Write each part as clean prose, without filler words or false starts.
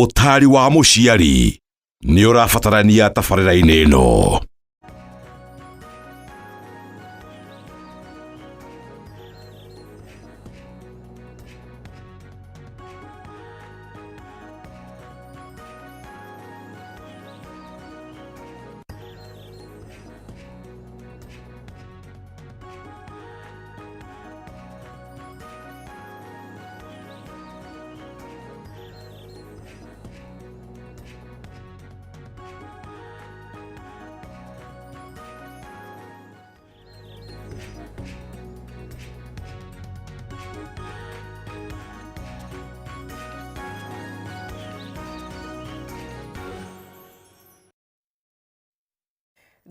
Ũtaari wa mũciari nĩ ũrabatarania tabarĩra-inĩ ĩno.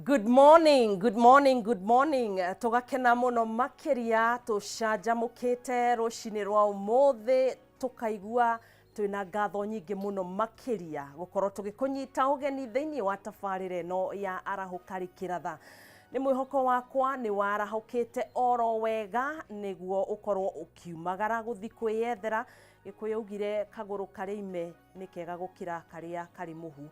Good morning, good morning, good morning. Tũgakena mũno makĩria tũcanjamũkĩte rũcinĩ rwa ũmũthĩ tũkaigua twĩna ngatho nyingĩ mũno makĩria gũkorwo tũgĩkũnyita ũgeni thĩinĩ wa tabarĩra ĩno ya arahũka rĩkĩratha. Nĩ mwĩhoko wakwa nĩ warahũkĩte oro wega nĩguo ũkorwo ũkiumagara gũthiĩ kwĩyethera. Gĩkũyũ augire kagũrũ karĩ ime nĩ kega gũkĩra karĩa karĩ mũhu.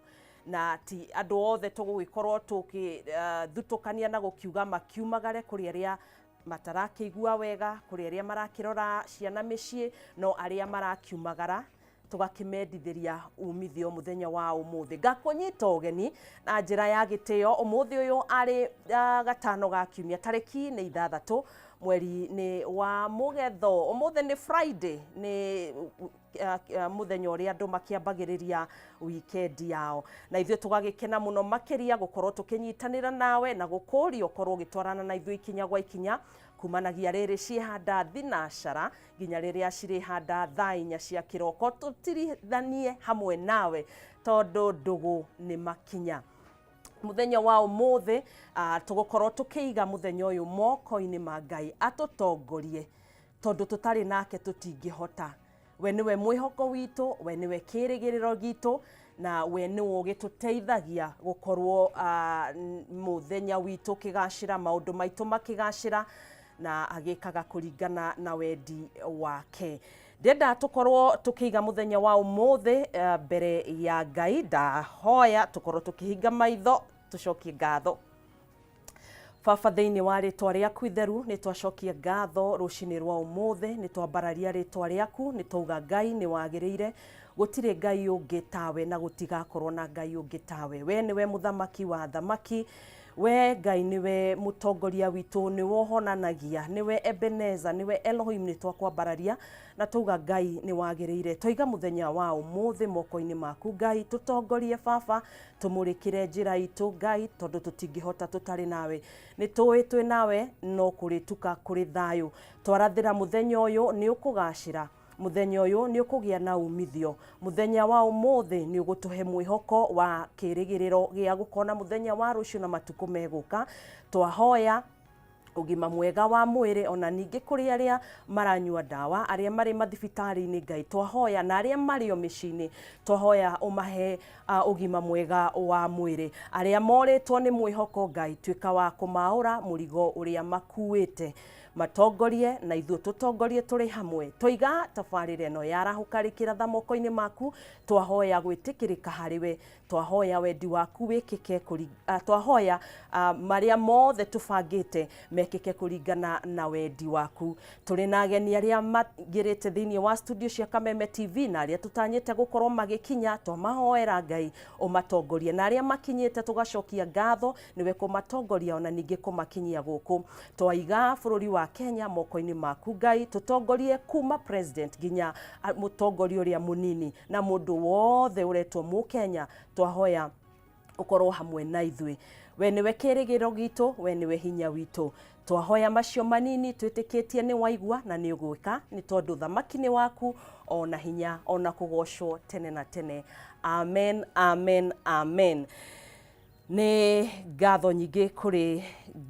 Na ti andũ othe tũgũgĩkorwo tũgĩthutũkania na gũkiuga makiumagare kũrĩ arĩa matarakĩigua wega, kũrĩ arĩa marakĩrora ciana mĩciĩ, no arĩa marakiumagara tũgakĩmendithĩria umithio mũthenya wa ũmũthĩ. Ngakũnyita ũgeni na njĩra ya gĩtĩo ũmũthĩ ũyũ arĩ gatano ga kiumia tarĩki nĩ ithathatũ mweri nĩ wa Mũgetho. Ũmũthĩ nĩ Friday, nĩ mũthenya ũrĩa andũ makĩambagĩrĩria wikendi yao, na ithuĩ tũgagĩkena mũno makĩria gũkorwo tũkĩnyitanĩra nawe na gũkũria ũkorwo ũgĩtwarana na ithuĩ ikinya gwa ikinya kumanagia rĩrĩ ciĩhanda thinacara nginya rĩrĩa cirĩhanda thaa inya cia kĩroko, tũtirithanie hamwe nawe tondũ ndũgũ nĩ makinya. Mũthenya wa ũmũthĩ tũgũkorwo tũkĩiga mũthenya ũyũ moko-inĩ ma Ngai atũtongorie, tondũ tũtarĩ nake tũtingĩhota. We nĩwe mwĩhoko witũ, we nĩwe kĩĩrĩgĩrĩro gitũ, na we nĩwe ũgĩtũteithagia gũkorwo mũthenya witũ ũkĩgacĩra, maũndũ maitũ makĩgacĩra, na agĩkaga kũringana na wendi wake. Ndĩrenda tũkorwo tũkĩiga mũthenya wa ũmũthĩ mbere ya Ngai. Ndahoya tũkorwo tũkĩhinga maitho, tũcokie ngatho. Baba, thĩinĩ wa rĩtwa rĩaku itheru, nĩ twacokia ngatho rũcinĩ rwa ũmũthĩ, nĩ twambararia rĩtwa rĩaku, nĩ twauga Ngai nĩ wagĩrĩire, gũtirĩ Ngai ũngĩ tawe na gũtigakorwo na Ngai ũngĩ tawe. We nĩwe mũthamaki wa athamaki, we Ngai nĩwe mũtongoria witũ, nĩwe ũhonanagia, nĩwe Ebeneza, nĩwe Elohim, nĩ twakwambararia na twauga Ngai nĩ wagĩrĩire. Twaiga mũthenya wa ũmũthĩ moko-inĩ maku Ngai, tũtongorie Baba, Tũmũrĩkĩre njĩra itũ Ngai, tondũ tũtingĩhota tũtarĩ nawe. Nĩ tũĩ twĩ nawe no kũrĩtuka kũrĩ thayũ. Twarathĩra mũthenya ũyũ nĩ ũkũgacĩra, mũthenya ũyũ nĩ ũkũgĩa na umithio, mũthenya wa ũmũthĩ nĩ ũgũtũhe mwĩhoko wa kĩrĩgĩrĩro gĩa gũkona mũthenya wa rũciũ na matukũ megũka. Twahoya ũgima mwega wa mwĩrĩ, ona ningĩ kũrĩ arĩa maranyua ndawa, arĩa marĩ mathibitarĩ-inĩ, Ngai twahoya, na arĩa marĩ o mĩciĩ-inĩ twahoya ũmahe ũgima mwega wa mwĩrĩ. Arĩa morĩtwo nĩ mwĩhoko, Ngai tuĩka wa kũmaũra mũrigo ũrĩa makuĩte, matongorie na ithuĩ tũtongorie tũrĩ hamwe. Twaiga tabarĩra ĩno ya Arahũka Rĩkĩratha moko-inĩ maku, twahoya gwĩtĩkĩrĩka harĩ we, Twahoya wendi waku wĩkĩke, twahoya marĩa mothe tũbangĩte mekĩke kũringana na wendi waku. Tũrĩ na ageni arĩa maingĩrĩte thĩinĩ wa studio cia Kameme TV na arĩa tũtanyĩte gũkorwo magĩkinya, twamahoera Ngai ũmatongorie, na arĩa makinyĩte tũgacokia ngatho nĩwe kũmatongoria ona ningĩ kũmakinyia gũkũ. Twaiga bũrũri wa Kenya moko-inĩ maku Ngai, tũtongorie kuma president nginya mũtongoria ũrĩa mũnini na mũndũ wothe ũretwo Mũkenya, twahoya ũkorwo hamwe na ithuĩ. We nĩwe kĩrĩgĩrĩro gitũ, we nĩwe hinya witũ. Twahoya macio manini twĩtĩkĩtie nĩ waigua na nĩ ũgwĩka, nĩ tondũ thamaki nĩ waku, ona hinya, ona kũgocwo tene na tene. Amen, amen, amen. Nĩ ngatho nyingĩ kũrĩ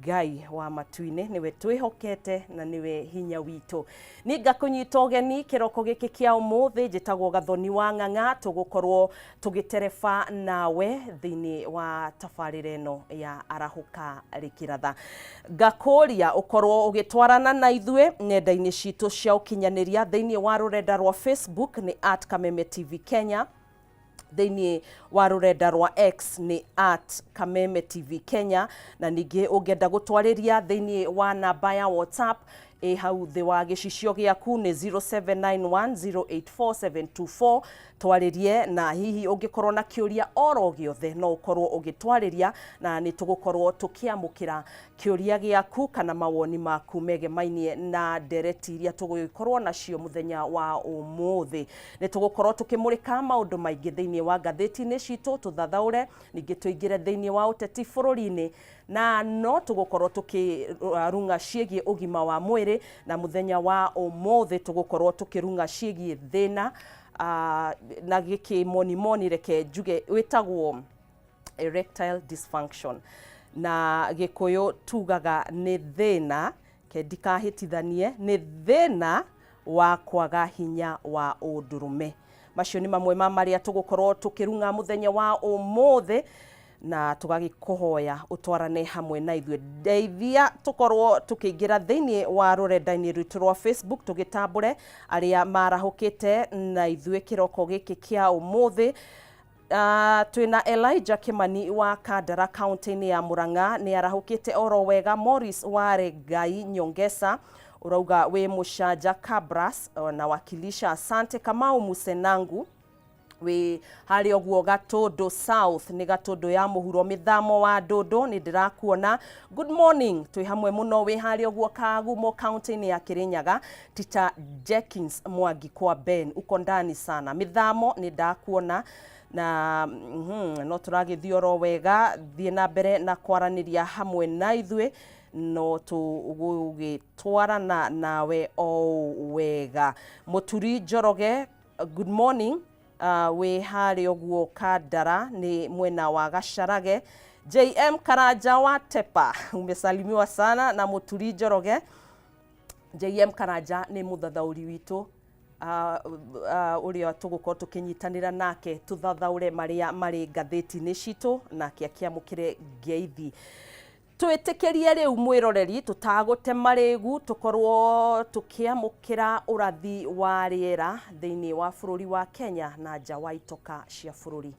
Ngai wa matu-inĩ, nĩwe twĩhokete na nĩwe hinya witũ. Niĩ ngakũnyita ũgeni kĩroko gĩkĩ kĩa ũmũthĩ, njĩtagwo Gathoni wa Ng'ang'a, tũgũkorwo tũgĩtereba nawe thĩinĩ wa tabarĩra ĩno ya Arahũka Rĩkĩratha. Ngakũria ũkorwo ũgĩtwarana na ithuĩ nenda-inĩ citũ cia ũkinyanĩria thĩinĩ wa rũrenda rwa Facebook nĩ @KamemeTV Kenya. Thĩinĩ wa rũrenda rwa X nĩ at Kameme TV Kenya, na ningĩ ũngĩenda gũtwarĩria thĩinĩ wa namba ya WhatsApp ĩ hau thĩ wa gĩcicio gĩaku nĩ 0791084724. Twarĩrie, na hihi ũngĩkorwo na kĩũria oro gĩothe no ũkorwo ũgĩtwarĩria, na nĩ tũgũkorwo tũkĩamũkĩra kĩũria gĩaku kana mawoni maku megemainie na ndereti iria tũgũgĩkorwo nacio mũthenya wa ũmũthĩ. Nĩ tũgũkorwo tũkĩmũrĩka maũndũ maingĩ thĩinĩ wa ngathĩti-inĩ citũ, tũthathaũre, ningĩ tũingĩre thĩinĩ wa ũteti bũrũri-inĩ, na no tũgũkorwo tũkĩrung'a ciĩgiĩ ũgima wa mwĩrĩ, na mũthenya wa ũmũthĩ tũgũkorwo tũkĩrung'a ciĩgiĩ thĩna na gĩkĩmonimoni, reke njuge wĩtagwo erectile dysfunction, na Gĩkũyũ tugaga nĩ thĩna, ke ndikahĩtithanie, nĩ thĩna wa kwaga hinya wa ũndũrũme. Macio nĩ mamwe ma marĩa tũgũkorwo tũkĩrung'a mũthenya wa ũmũthĩ, na tũgagĩkũhoya ũtwarane hamwe na ithuĩ. Ndeithia tũkorwo tũkĩingĩra thĩinĩ wa rũrenda-inĩ rwitũ rwa Facebook, tũgĩtambũre arĩa marahũkĩte na ithuĩ kĩroko gĩkĩ kĩa ũmũthĩ. Twĩna Elijah Kimani wa Kandara, kaunti-inĩ ya Murang'a, nĩ arahũkĩte oro wega. Morris Ware Ngai Nyongesa ũrauga wĩ Mũcanja Kabras na wakilisha. Asante. Kamau Musenangu wĩ harĩa ũguo Gatũndũ South, nĩ Gatũndũ ya mũhuro, mĩthamo wa ndũndũ, nĩ ndĩrakuona. Good morning, twĩ hamwe mũno. Wĩ harĩa ũguo Kagumo, kaunti-inĩ ya Kirinyaga. Tita Jenkins Mwangi kwa Ben, uko ndani sana. Mĩthamo, nĩ ndakuona na no tũragĩthiĩ oro wega. Thiĩ na mbere na kwaranĩria hamwe na ithuĩ, no tũgũgĩtwarana nawe o wega. Mũturi Njoroge, good morning, wĩ harĩa ũguo Kandara, nĩ mwena wa Gacarage. JM Karanja wa Tepa, umesalimiwa sana na Mũturi Njoroge. JM Karanja nĩ mũthathaũri witũ ũrĩa tũgũkorwo tũkĩnyitanĩra nake tũthathaũre marĩa marĩ ngathĩti-inĩ citũ, nake akĩamũkĩre ngeithi. Twĩtĩkĩrie rĩu, mwĩroreri, tũtagũte marĩgu, tũkorwo tũkĩamũkĩra ũrathi wa rĩera thĩinĩ wa bũrũri wa Kenya na nja wa itoka cia bũrũri.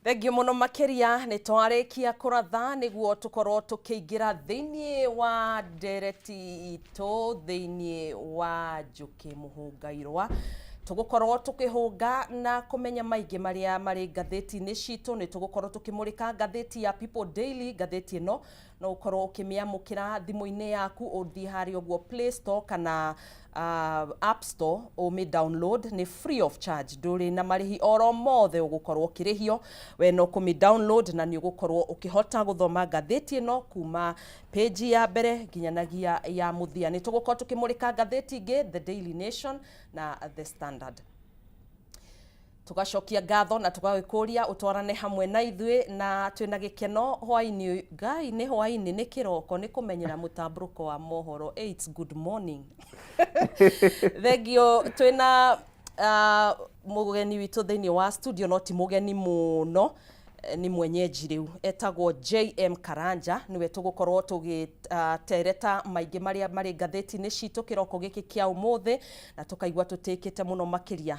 Thengiũ mũno makĩria. Nĩ twarĩkia kũratha nĩguo tũkorwo tũkĩingĩra thĩinĩ wa ndereti itũ thĩinĩ wa Njũkĩ Mũhũngairwa. Tũgũkorwo tũkĩhũnga na kũmenya maingĩ marĩa marĩ ngathĩti-inĩ citũ. Nĩ tũgũkorwo tũkĩmũrĩka ngathĩti ya People Daily. Ngathĩti ĩno no ũkorwo ũkĩmĩamũkĩra thimũ-inĩ yaku, ũthiĩ harĩa ũguo Play Store kana App Store ũmĩ download, nĩ free of charge, ndũrĩ na marĩhi oro mothe ũgũkorwo ũkĩrĩhio. We no kũmĩ download na nĩ ũgũkorwo ũkĩhota gũthoma ngathĩti ĩno kuma page ya mbere nginyanagia ya mũthia. Nĩ tũgũkorwo tũkĩmũrĩka ngathĩti ingĩ, The Daily Nation na The Standard. Tũgacokia ngatho na tũgagĩkũria ũtwarane hamwe na ithuĩ, na twĩna gĩkeno hwainĩ. Ngai, nĩ hwainĩ, nĩ kĩroko, nĩ kũmenyera mũtambũrũko wa mohoro. Hey, it's good morning. Thengio. Twĩna mũgeni witũ thĩinĩ wa studio, no ti mũgeni mũno, nĩ mwenyeji rĩu, etagwo JM Karanja. Nĩwe tũgũkorwo tũgĩtereta maingĩ marĩa marĩ ngathĩti-inĩ citũ kĩroko gĩkĩ kĩa ũmũthĩ, na tũkaigua tũtĩkĩte mũno makĩria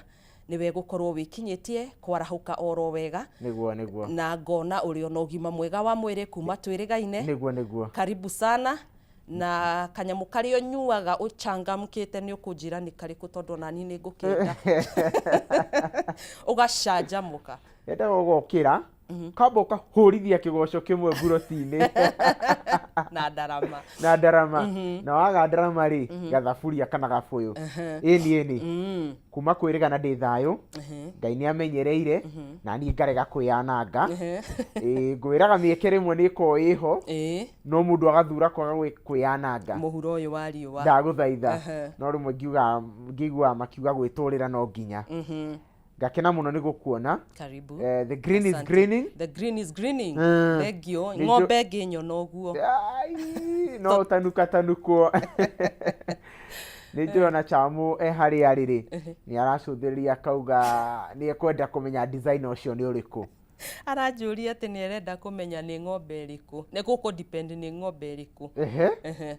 nĩwe gũkorwo wĩkinyĩtie kwarahũka oro wega. Nĩguo, nĩguo. Na ngona ũrĩ ona ũgima mwega wa mwĩrĩ kuma twĩrĩgaine. Nĩguo, nĩguo. Karibu sana. Na kanyamũ karĩa ũnyuaga ũchangamkĩte nĩ ũkũnjĩra nĩ karĩkũ, tondũ onani nĩ ngũkĩenda ũgacanjamũka. Endaga ũgokĩra, kamba ũkahũrithia kĩgoco kĩmwe mburoti-inĩ. Na ndarama. Na ndarama, na waga ndarama rĩ, gathaburia kana gabũyũ. Ĩni, ĩni, kuma kwĩrĩgana ndĩ thayũ. Ngai nĩ amenyereire na niĩ ngarega kwĩyananga. Ĩĩ, ngwĩraga mĩeke rĩmwe nĩ ĩkoragwo ĩho, no mũndũ agathura kwaga kwĩyananga. Mũhuro ũyũ wa riũa. Ndagũthaitha. No rĩmwe ngiuga, ngĩiguaga makiuga gwĩtũrĩra no nginya. Ngakena mũno nĩ gũkuona. Karibu. The green is Asante. greening. The green is greening. Thengio. Nĩ Ng'ombe ngĩnyona ũguo. Ai, no tanuka tanukwo. Nĩ njũĩ ona Chamu e harĩa arĩ rĩ, nĩ aracũthĩrĩria akauga nĩ ekwenda kũmenya design ũcio nĩ ũrĩkũ. Aranjũria atĩ nĩ arenda kũmenya nĩ ng'ombe ĩrĩkũ. Nĩ gũkũ depend nĩ ng'ombe ĩrĩkũ.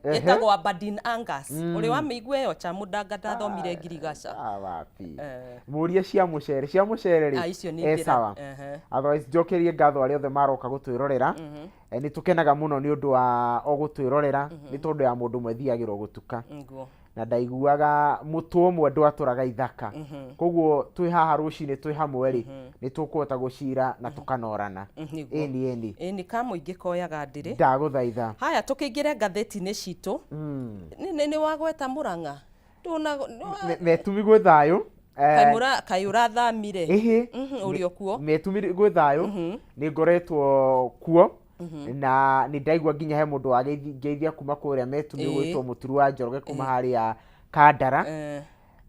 Ĩtagwo Aberdeen Angus. Ũrĩ wamĩigua ĩyo, Chamu? Ndanga ndathomire ngirigaca. Ah, wapi. Mũrie cia mũcere, cia mũcere rĩ. Ah, icio nĩ e ingĩra- sawa. Otherwise njokerie ngatho arĩa othe maroka gũtwĩrorera. Nĩ tũkenaga mũno nĩ ũndũ wa o gũtwĩrorera, nĩ tondũ ya mũndũ ũmwe thiagĩrwo gũtuka. Na ndaiguaga mũtwe ũmwe ndwatũraga ithaka, koguo twĩ haha rũcinĩ twĩ hamwe rĩ, nĩ tũkũhota gũcira na tũkanorana. Nĩguo. Ĩni, ĩni. Ĩ nĩ kamũingĩ koyaga ndĩrĩ. Ndagũthaitha. Haya, tũkĩingĩre ngathĩti-inĩ citũ. Nĩ wagweta Mũrang'a. Metumi gwĩ thayũ. Kaĩ ũrathamire? Ĩhĩ. Ũrĩ o kuo? Metumi gwĩ thayũ, nĩ ngoretwo kuo na nĩ ndaigua nginya he mũndũ wageithia kuma kũrĩa Metumi, gwĩtwo Mũturu wa Njoroge kuma harĩa Kandara.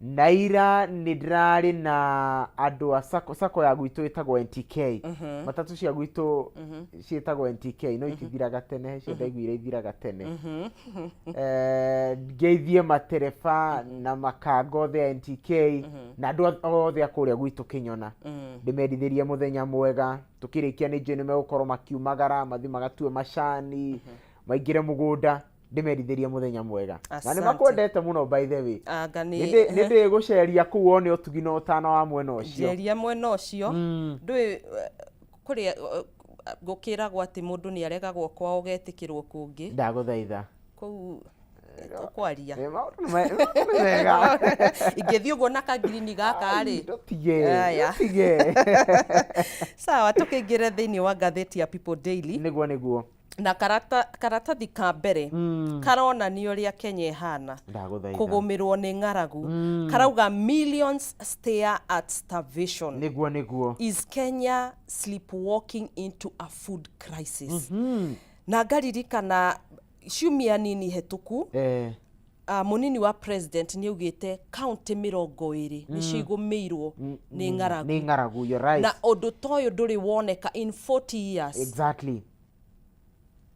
Na ira nĩ ndĩrarĩ na andũ a sacco, sacco ya gwitũ ĩtagwo NTK. Matatũ cia gwitũ ciĩtagwo NTK, no itithiraga tene, cio ndaiguire ithiraga tene. Ngeithie matereba na makanga othe a NTK na andũ othe a kũrĩa gwitũ Kĩnyona, ndĩmendithĩrie mũthenya mwega. Tũkĩrĩkia nĩ njũĩ nĩ megũkorwo makiumagara mathiĩ magatue macani, maingĩre mũgũnda. Ndĩmendithĩrie mũthenya mwega na nĩ Asante. makwendete mũno, by the way. Anga nĩ ndĩ gũceria kũu wone ũtugi na ũtana wa mwena ũcio. Njeria mwena ũcio. Ndũĩ kũrĩa gũkĩragwo atĩ mũndũ nĩ aregagwo kwao ũgetĩkĩrwo kũngĩ. Ndagũthaitha. Kũu tũkwaria. Maũndũ nĩ mega. Ingĩthiĩ ũguo na kangirini gaka rĩ. Ndũtige. Aya. Ndũtige. Sawa, tũkĩingĩre thĩinĩ wa ngathĩti ya People Daily. Nĩguo, nĩguo. Na karatathi ka mbere karonania ũrĩa Kenya ĩhana Ndagũthaitha. kũgũmĩrwo nĩ ng'aragu. Karauga, "Millions stare at starvation." Nĩguo, nĩguo. "Is Kenya sleepwalking into a food crisis?" Na ngaririkana ciumia nini hetũku, mũnini wa president nĩ augĩte kaunti 20 nĩcio igũmĩirwo nĩ ng'aragu. Nĩ ng'aragu, you're right. Na ũndũ ta ũyũ ndũrĩ woneka in 40 years.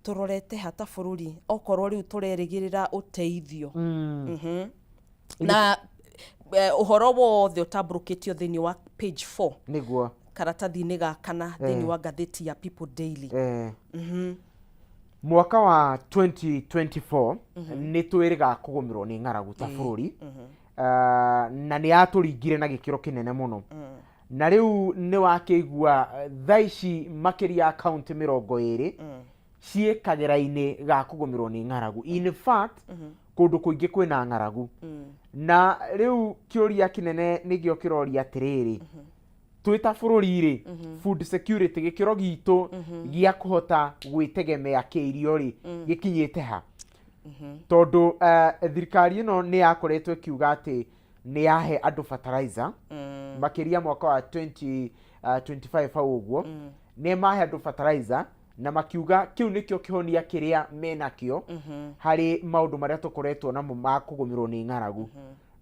Tũrorete hata bũrũri okorwo rĩu tũrerĩgĩrĩra ũteithio. Na ũhoro wothe ũtambũrũkĩtio thĩinĩ wa page 4, karatathi-inĩ ga kana thĩinĩ wa ngathĩti ya People Daily. Mwaka wa 2024 nĩ twĩrĩga kũgũmĩrwo nĩ ng'aragu ta bũrũri. Na nĩ yatũringire na gĩkĩro kĩnene mũno. Na rĩu nĩ wakĩigua thaa ici makĩria ya kaunti 20 ciĩ kagera-inĩ ga kũgũmĩrwo nĩ ng'aragu. In fact, kũndũ kũingĩ kwĩna ng'aragu. Na rĩu kĩũria kĩnene nĩkĩo kĩroria atĩrĩrĩ, twĩ ta bũrũri rĩ, food security, gĩkĩro gitũ gĩa kũhota gwĩtegemea kĩirio rĩ, gĩkinyĩte ha? Tondũ thirikari ĩno nĩ yakoretwo ĩkiuga atĩ nĩ yahe andũ fertilizer makĩria mwaka wa 2025 hau ũguo, nĩ mahe andũ fertilizer na makiuga kĩu nĩkĩo kĩhonia kĩrĩa menakĩo harĩ maũndũ marĩa tũkoretwo namo ma kũgũmĩrwo nĩ ng'aragu.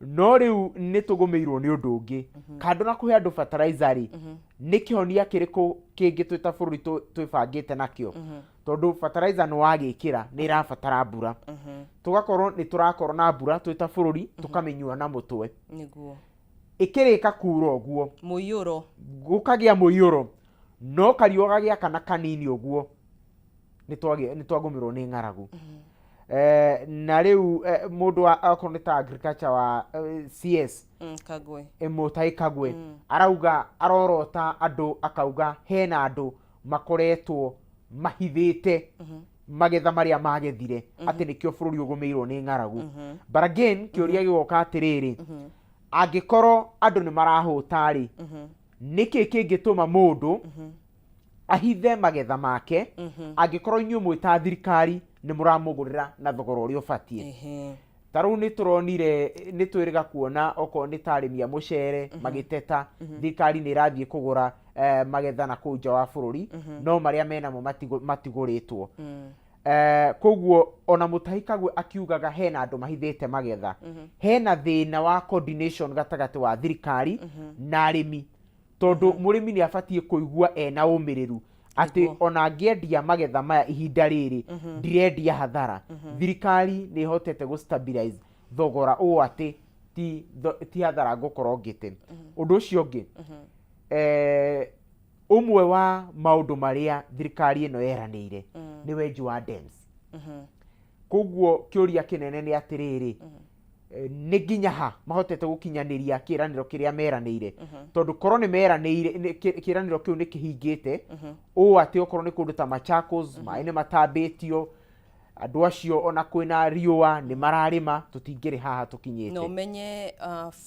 No rĩu nĩ tũgũmĩirwo nĩ ũndũ ũngĩ kando na kũhe andũ fertilizer rĩ, nĩ kĩhonia kĩrĩkũ kĩngĩ twĩ ta bũrũri twĩbangĩte nakĩo? Tondũ fertilizer nĩ wagĩkĩra, nĩ ĩrabatara mbura, tũgakorwo nĩ tũrakorwo na mbura twĩ ta bũrũri tũkamĩnyua na mũtwe. Ĩkĩrĩka kura ũguo, mũiyũro, gũkagĩa mũiyũro, no kariũa gagĩakana kanini ũguo nĩ twagũmĩrwo nĩ ng'aragu. Na rĩu mũndũ wa okorwo nĩ ta agriculture wa CS, Kagwe, Mutahi Kagwe, arauga arorota andũ, akauga hena andũ makoretwo mahithĩte magetha marĩa magethire, atĩ nĩkĩo bũrũri ũgũmĩirwo nĩ ng'aragu. But again, kĩũria gĩgoka atĩrĩrĩ, angĩkorwo andũ nĩ marahũta rĩ, nĩkĩ kĩngĩtũma mũndũ ahithe magetha make angĩkorwo inyuĩ mwĩ ta thirikari nĩ mũramũgũrĩra na thogora ũrĩa ũbatiĩ? Ta rĩu nĩ tũronire, nĩ twĩrĩga kuona okorwo nĩ ta arĩmi a mũcere magĩteta thirikari nĩ ĩrathiĩ kũgũra magetha na kũu nja wa bũrũri, no marĩa menamo matigũrĩtwo. Koguo ona Mutahi Kagwe akiugaga hena andũ mahithĩte magetha, hena thĩna wa coordination gatagatĩ wa thirikari na arĩmi, tondũ mũrĩmi nĩ abatiĩ kũigua ena ũmĩrĩru atĩ ona angĩendia magetha maya ihinda rĩrĩ, ndirendia hathara. Thirikari nĩ ĩhotete gũ stabilize thogora ũũ atĩ ti hathara ngũkorwo ngĩte. Ũndũ ũcio ũngĩ, ũmwe wa maũndũ marĩa thirikari ĩno yeranĩire nĩ wenji wa dams. Koguo kĩũria kĩnene nĩ atĩrĩrĩ, nĩ nginya ha mahotete gũkinyanĩria kĩĩranĩro kĩrĩa meranĩire? Tondũ korwo nĩ meranĩire, kĩĩranĩro kĩu nĩ kĩhingĩte ũũ atĩ okorwo nĩ kũndũ ta Machakos maĩ nĩ matambĩtio, andũ acio ona kwĩna riũa nĩ mararĩma, tũtingĩrĩ haha Na tũkinyĩte. Ũmenye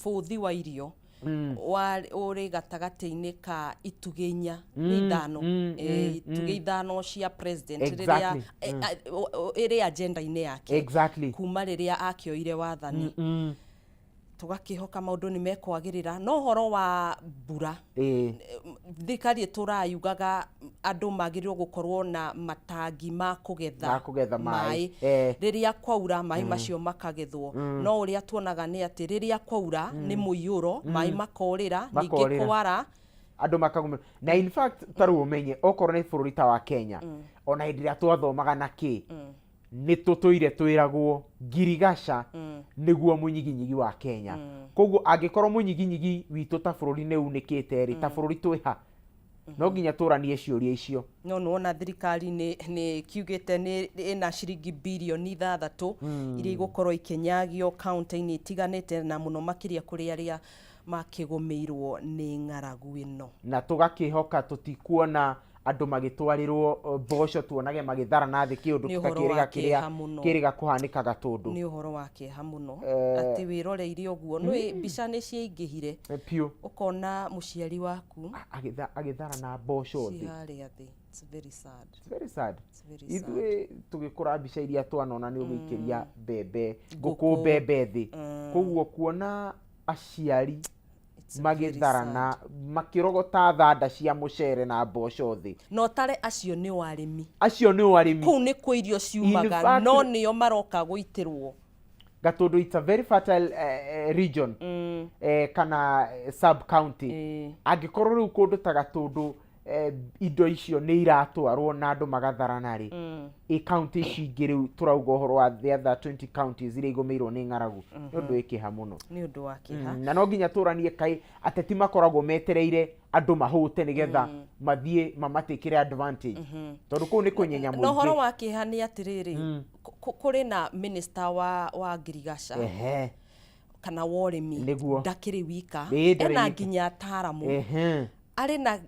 bũthi wa irio ũrĩ gatagatĩ-inĩ ka itugĩ inya, nĩ ithano, itugĩ ithano cia president rĩrĩa ĩrĩ agenda-inĩ yake kuma rĩrĩa akĩoire wathani. Tũgakĩhoka maũndũ nĩ mekwagĩrĩra, no ũhoro wa mbura, thirikari ĩtũraga yugaga andũ magĩrĩirwo gũkorwo na matangi ma kũgetha Ma kũgetha maĩ. Rĩrĩa kwaura, maĩ macio makagethwo. No ũrĩa tuonaga nĩ atĩ rĩrĩa kwaura nĩ mũiyũro, maĩ makorĩra ningĩ, Makorĩra. kwara Andũ makagũmĩrwo. Na in fact, ta rĩu ũmenye okorwo nĩ bũrũri ta wa Kenya, ona hĩndĩ ĩrĩa twathomaga na kĩ, nĩ tũtũire twĩragwo ngirigaca nĩguo mũnyiginyigi wa Kenya. Koguo angĩkorwo mũnyiginyigi witũ ta bũrũri nĩ unĩkĩte rĩ, ta bũrũri twĩ ha? No nginya tũranie ciũria icio. No nĩwona thirikari nĩ kiugĩte nĩ ĩna ciringi birioni 6 iria igũkorwo ikĩnyagio kaunti-inĩ itiganĩte, na mũno makĩria kũrĩ arĩa makĩgũmĩirwo nĩ ng'aragu ĩno. Na tũgakĩhoka tũtikuona andũ magĩtwarĩrwo mboco, tuonage magĩthara na thĩ kĩũndũ Nĩ ta ũhoro wa kĩrĩga kĩrĩa kĩeha mũno. kĩrĩga kũhanĩkaga tũndũ. Nĩ ũhoro wa kĩeha mũno atĩ wĩroreire ũguo nĩ mbica nĩ ciaingĩhire, Piũ. Ũkona mũciari waku Agĩthara na mboco ci thĩ. Harĩa thĩ. It's very sad. It's very sad. It's very sad. Ithuĩ tũgĩkũra, mbica iria twanona nĩ ũgĩikĩria mbembe ngũkũ Ngũkũ. mbembe thĩ. Koguo kuona aciari It's very magĩtharana, sad. makĩrogota thanda cia mũcere na mboco thĩ. Na ũtare acio nĩ arĩmi. Acio nĩ arĩmi. Kũu nĩ kwĩ irio ciumaga, no nĩo maroka gũitĩrwo. Gatũndũ, it's a very fertile region kana sub county. Angĩkorwo rĩu kũndũ ta Gatũndũ indo icio nĩ iratwarwo na andũ magatharana rĩ, ĩ county ici ingĩ rĩu tũrauga ũhoro wa the other 20 counties iria igũmĩirwo nĩ ng'aragu? Nĩ ũndũ wĩ kĩeha mũno. Nĩ ũndũ wa kĩeha. Na no nginya tũranie kaĩ ateti makoragwo metereire andũ mahũte nĩgetha mathiĩ mamatĩkĩre advantage, tondũ kũu nĩ kũnyenya Na ũhoro mũingĩ. Wa kĩeha nĩ atĩrĩrĩ, kũrĩ na minister wa ngirigaca. Kana wa ũrĩmi. Nĩguo. Ndakĩrĩ wika. Ĩĩ, ndarĩ Ena wika. nginya ataaramu. Arĩ na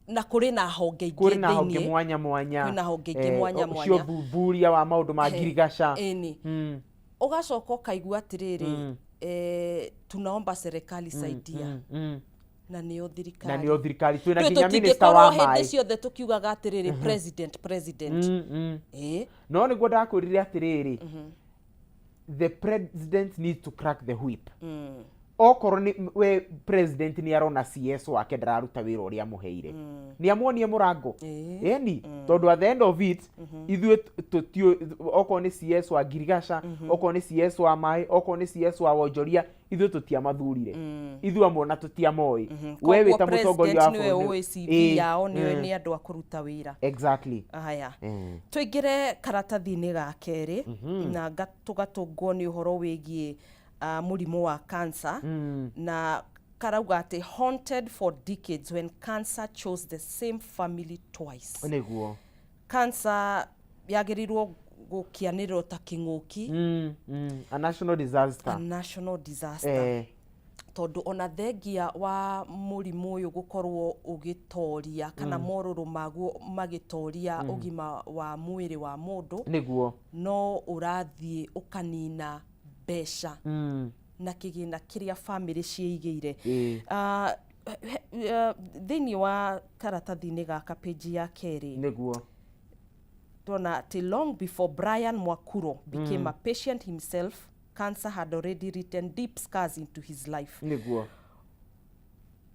na kũrĩ na honge ingĩ Kũrĩ na honge thĩiniĩ. Mwanya mwanya. Kwĩna honge ingĩ mwanya mwanya. Cia ũthuthuria wa maũndũ ma ngirigaca. Ĩni. Ũgacoka ũkaigua atĩrĩrĩ, tunaomba serikali saidia. Na nĩyo Na thirikari. Nĩyo thirikari, twĩna Twĩ nginya minister wa tũtingĩkorwo hĩndĩ maĩ. Ciothe tũkiugaga atĩrĩrĩ, president, president. Ĩĩ. No nĩguo ndakwĩrire atĩrĩrĩ, the president needs to crack the whip. Okorwo nĩ we president nĩ arona CS wake ndararuta wĩra ũrĩa amũheire, nĩ amuonie mũrango. Ĩni tondũ at the end of it ithuĩ tũtiũ, okorwo nĩ CS wa ngirigaca, okorwo nĩ CS wa maĩ, okorwo nĩ CS wa wonjoria, ithuĩ tũtiamathurire, ithuĩ amwe ona tũtiamoĩ. We wĩ Koguo ta mũtongoria wa president nĩwe bũrũri ũĩ CV yao, nĩwe nĩ andũ a kũruta wĩra. Aya, tũingĩre karatathi-inĩ ga kerĩ na tũgatũngwo nĩ ũhoro wĩgiĩ mũrimũ wa cancer, na karauga atĩ "Haunted for decades when cancer chose the same family twice". Cancer yagĩrĩirwo gũkĩanĩrĩrwo ta kĩng'ũki. A national disaster. A national disaster. Tondũ ona thengia wa mũrimũ ũyũ gũkorwo ũgĩtoria kana morũrũ maguo magĩtoria ũgima wa mwĩrĩ wa mũndũ, no ũrathiĩ ũkanina mbeca na kĩgĩna kĩrĩa bamĩrĩ ciĩigĩire. Thĩinĩ wa karatathi-inĩ gaka, page ya kerĩ, tuona atĩ long before Brian Mwakuro became a patient himself, cancer had already written deep scars into his life.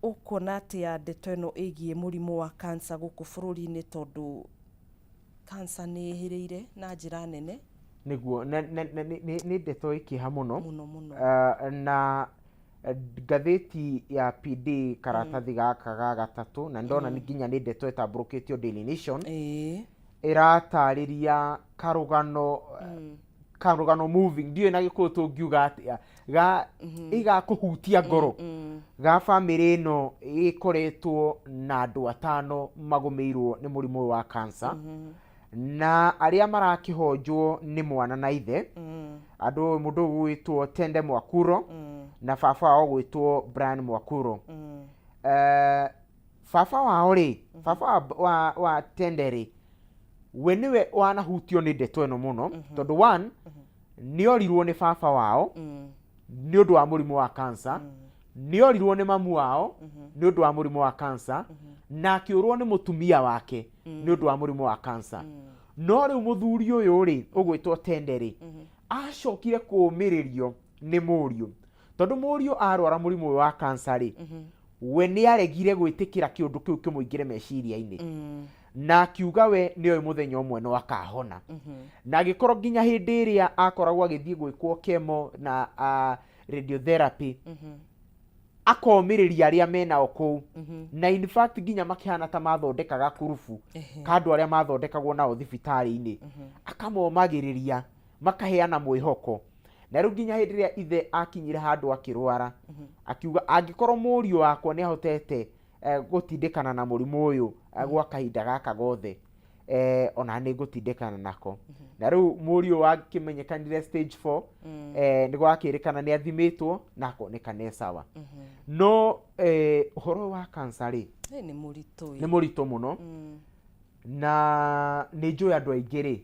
Ũkuona atĩa ndeto ĩno ĩgiĩ mũrimũ wa cancer gũkũ bũrũri-inĩ, tondũ cancer nĩ ĩhĩrĩire na njĩra nene? Nĩguo, na nĩ ndeto ĩ kĩeha mũno. Mũno mũno. Na ngathĩti ya PD karatathi gaka ga gatatũ, na ndona nĩ nginya nĩ ndeto ĩtambũrũkĩtio Daily Nation, ĩratarĩria karũgano moving, ndiũĩ na Gĩkũyũ tũngiuga atĩa, ga ĩgakũhutia ngoro, ga bamĩrĩ ĩno ĩkoretwo na andũ atano magũmĩirwo nĩ mũrimũ ũyũ wa cancer, na arĩa marakĩhonjwo nĩ mwana na ithe, andũ mũndũ ũyũ gwĩtwo Tende Mwakuro na baba wao gwĩtwo Brian Mwakuro. Baba wao rĩ, baba wa Tende rĩ, we nĩwe wanahutio nĩ ndeto ĩno mũno, tondũ one, nĩ orirwo nĩ baba wao nĩ ũndũ wa mũrimũ wa cancer, nĩ orirwo nĩ mamu wao nĩ ũndũ wa mũrimũ wa cancer, na akĩũrwo nĩ mũtumia wake nĩ ũndũ wa mũrimũ wa cancer. No rĩu mũthuri ũyũ rĩ, ũgwĩtwo Tende rĩ, acokire kũũmĩrĩrio nĩ mũriũ, tondũ mũriũ arwara mũrimũ ũyũ wa cancer rĩ, we nĩ aregire gwĩtĩkĩra kĩũndũ kĩu kĩmũingĩre meciria-inĩ, na akiuga we nĩoĩ mũthenya ũmwe no akahona, na agĩkorwo nginya hĩndĩ ĩrĩa akoragwo agĩthiĩ gwĩkwo chemo na radiotherapy, akomĩrĩria arĩa menao kũu, na in fact nginya makĩhana ta mathondekaga kurubu ka andũ arĩa mathondekagwo nao thibitarĩ-inĩ, akamomagĩrĩria, makaheana mwĩhoko. Na rĩu nginya hĩndĩ ĩrĩa ithe akinyire handũ akĩrwara, akiuga angĩkorwo mũriũ wakwa nĩ ahotete gũtindĩkana na mũrimũ ũyũ gwa kahinda gaka gothe, ona nĩ ngũtindĩkana nako. Na rĩu mũriũ wakĩmenyekanire stage 4, nĩ gwakĩrĩkana nĩ athimĩtwo na akoneka e sawa. No ũhoro wa cancer rĩ, Nĩ mũritũ. Nĩ mũritũ mũno, na nĩ njũĩ andũ aingĩ rĩ,